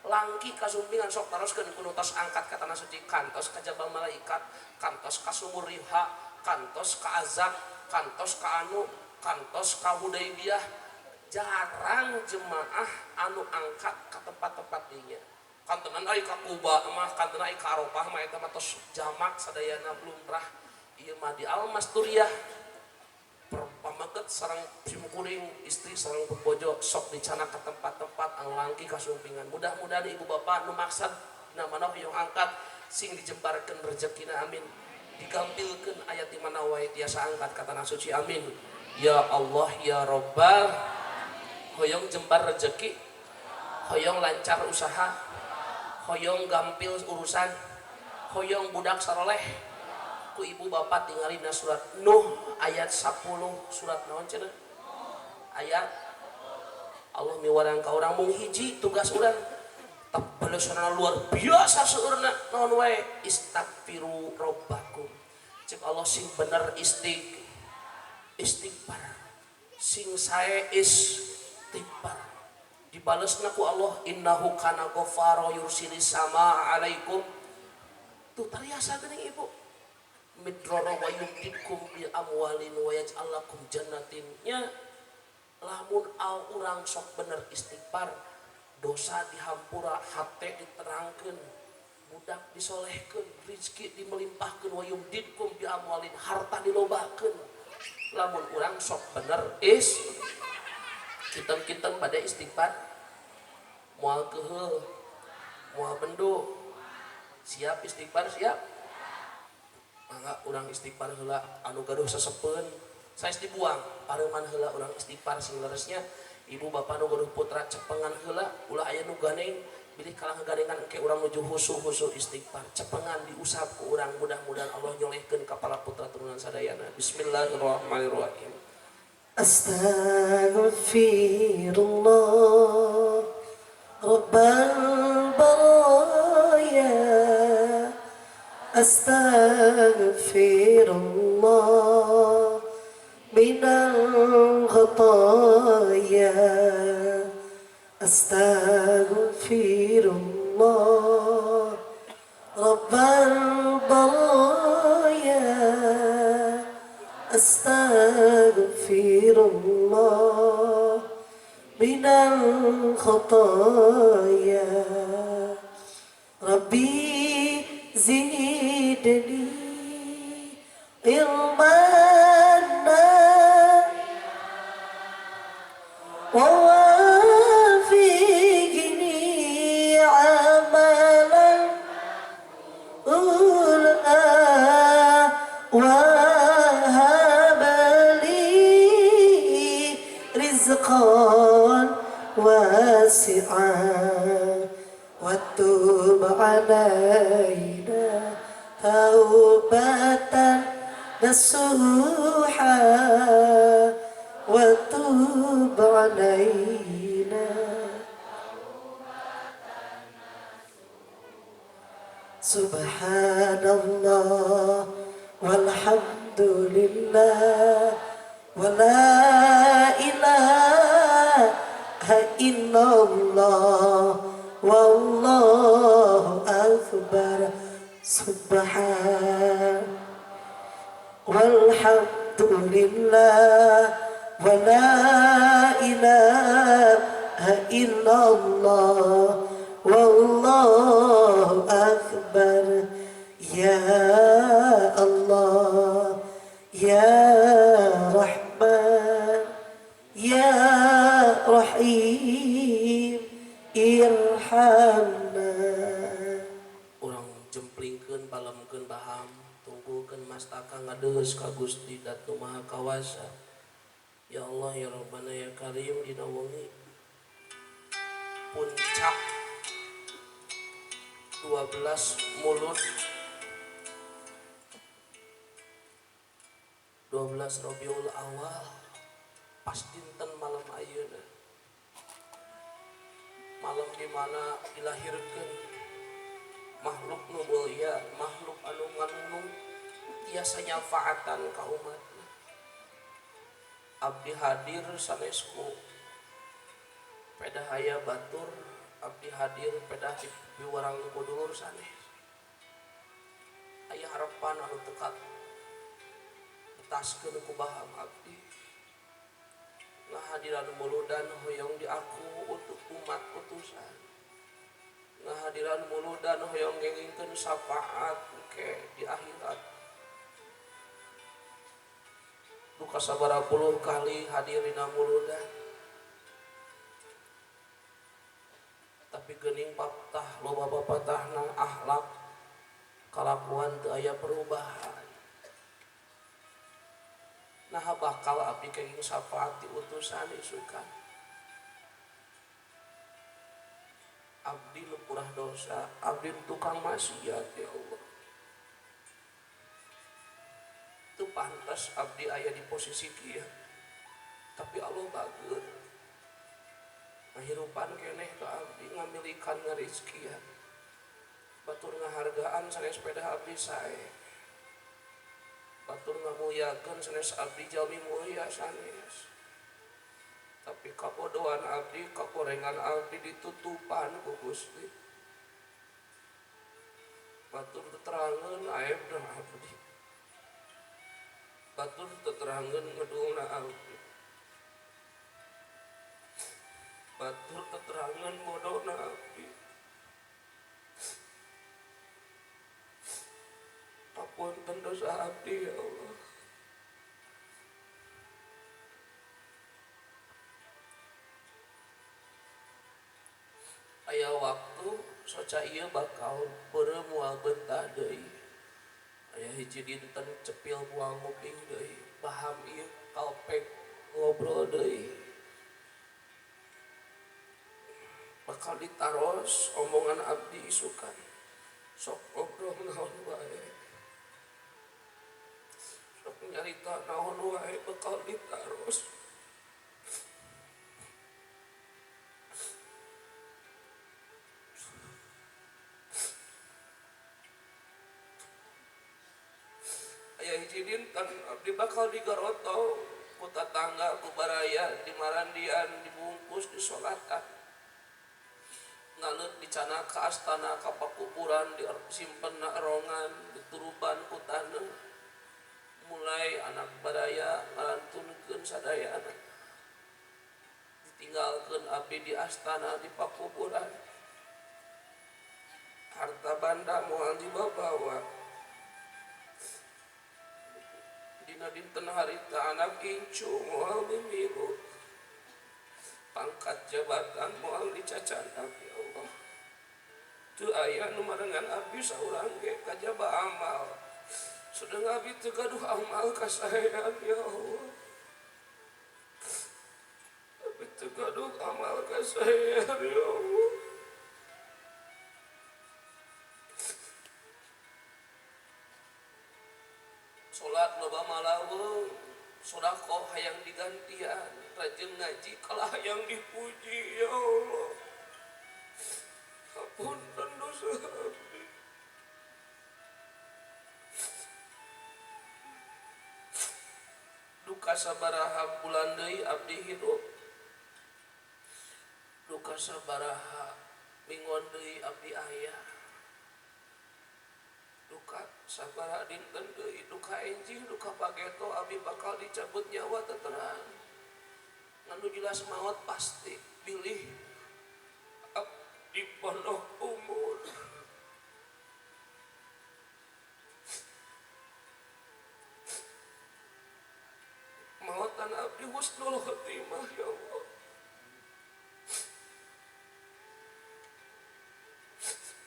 langki kasumpingan sok taroskeun kuno tos angkat ka tanah suci kantos ka jabal malaikat kantos ka sumur riha kantos ka azab kantos ka anu kantos ka Hudaybiyah jarang jemaah anu angkat ka tempat-tempat dinya kantenan ai ka Kuba mah kantenan ai ka Arafah mah eta mah tos jamak sadayana lumrah ieu mah di Almasturiah pameget sareng simkuring istri sareng bojo sok dicana ke tempat-tempat anu langki kasumpingan mudah-mudahan ibu bapak nu maksad dina mana hoyong angkat sing dijembarkeun rezekina amin digampilkeun ayat di mana wae tiasa angkat ka tanah suci amin ya Allah ya Robbal hoyong jembar rezeki hoyong lancar usaha hoyong gampil urusan hoyong budak saroleh ku ibu bapak tinggalin surat Nuh ayat 10 surat naon cenah ayat Allah miwarang ka urang mung hiji tugas urang tebelesanana luar biasa seueurna naon wae istaghfiru rabbakum cek Allah sing bener istighfar Sing sae istighfar. Dibalesna ku Allah innahu kana ghaffara yursilis sama alaikum. Tuh tariasa geuning ibu. Midrara wa yumdidkum bi amwalin wa yaj'al lakum jannatin. Nya lamun au urang sok bener istighfar, dosa dihampura, hate diterangkeun, budak disolehkeun, rizki dimelimpahkeun, wa yumdidkum bi amwalin, harta dilobakeun. Lamun urang sok bener is kinten-kinten bade istighfar, moal keuheul, moal benduh. Siap istighfar siap. Mangga urang istighfar heula anu gaduh sesepeun saes dibuang, pareuman heula urang istighfar sing leresnya. Ibu bapak nu gaduh putra cepengan heula, ulah aya nu ganeng, bilih kalah ngaganengan engke urang nuju husu-husu istighfar, cepengan diusap ku urang, mudah-mudahan Allah nyolehkeun ka para putra turunan sadayana. Bismillahirrahmanirrahim. Astaghfirullah rabbal baraya, astaghfirullah minal khataya, astaghfirullah rabbal baraya, astaghfirullah minal khataya, rabbi zidni ilman ووافقني عملا وهب لي رزقا واسعا وتب علينا توبة نصوحا وتب علينا. سبحان الله والحمد لله ولا إله إلا الله والله أكبر. سبحان والحمد لله ولا إله إلا الله والله أكبر. يا الله يا رحمن يا رحيم irhamna. Urang jemplingkeun balemkeun baham, tunggukeun mastaka ngadeus ka Gusti Datu Maha Kawasa. Ya Allah ya Rabbana ya Karim, dina wengi puncak 12 Mulud 12 Rabiul Awal, pas dinten malam ayeuna, malam di mana dilahirkeun makhluk nu mulia, makhluk anu nganung tiasa nyafaatan ka umat. Abdi hadir sanesku pedah aya batur, abdi hadir pedah piwarang ku dulur sanes. Aya harapan anu tekat betaskeun ku baham abdi. Ngahadiran muludan hoyong diaku untuk umat utusan. Ngahadiran muludan hoyong ngengingkeun syafaat ke di akhirat. Duka sabara puluh kali hadirina muludan, tapi geuning paptah loba papatahna akhlak kalakuan teu aya perubahan. Nah bakal abdi kenging syafaat di utusan isukan. Abdi lupurah dosa, abdi tukang maksiat ya Allah. Itu pantas abdi aya di posisi kieu, tapi Allah bager ngahirupan keneh ka abdi, ngamilikan ngarizkian, batur ngahargaan sanes pedah abdi sae, batur ngamuliakeun sanes abdi jalmi mulia sanes. Tapi kabodohan abdi, kagorengan abdi ditutupan ku Gusti. Batur teterangan aib dan abdi. Batur teterangan ngedulna abdi. Batur teterangan bodona abdi. Papunten dosa abdi ya Allah. Aya waktu soca ieu bakal beureum moal betah deui. Aya hiji dinten cepil moal nguping deui, paham ieu kalpek ngobrol deui. Bakal ditaros omongan abdi isukan. Sok ngobrol naon wae. Sok nyarita naon wae bakal ditaros. Aya hiji dinten abdi bakal digaroto ku tatangga, ku baraya, dimarandian, dibungkus, disolatan. Ngaleut dicana ka astana, ka pakuburan, disimpen na erongan, dituruban ku taneuh. Mulai anak baraya ngalantunkeun sadayana. Ditinggalkeun abdi di astana, di pakuburan. Harta banda moal dibawa. Dina dinten harita anak incu moal mimilu. Pangkat jabatan moal dicacandak ya Allah. Teu aya nu marengan abdi saurang ge kajaba amal. Sedeng abdi teu gaduh amal kasaean ya Allah. Abdi teu gaduh amal kasaean ya Allah. Salat loba malaweung, sedekah hayang digantian, rajin ngaji kalah hayang dipuji ya Allah. Hapunten dosa abdi. Duka sabaraha bulan deui abdi hirup. Duka sabaraha minggon deui abdi aya. Duka sabaraha dinten deui, duka enjing, duka pageto abdi bakal dicabut nyawa teterang. Ngan nu jelas maot pasti bilih abdi pondok umur. Maotan abdi husnul khotimah ya Allah.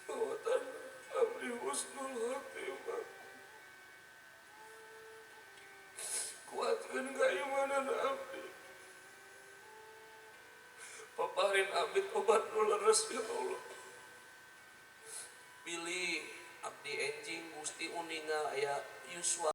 Maotan abdi husnul khotimah. Kuatkeun keimanan abdi. Paparin abdi tobat nu leres ya Allah. Bilih abdi enjing Gusti uninga aya yuswa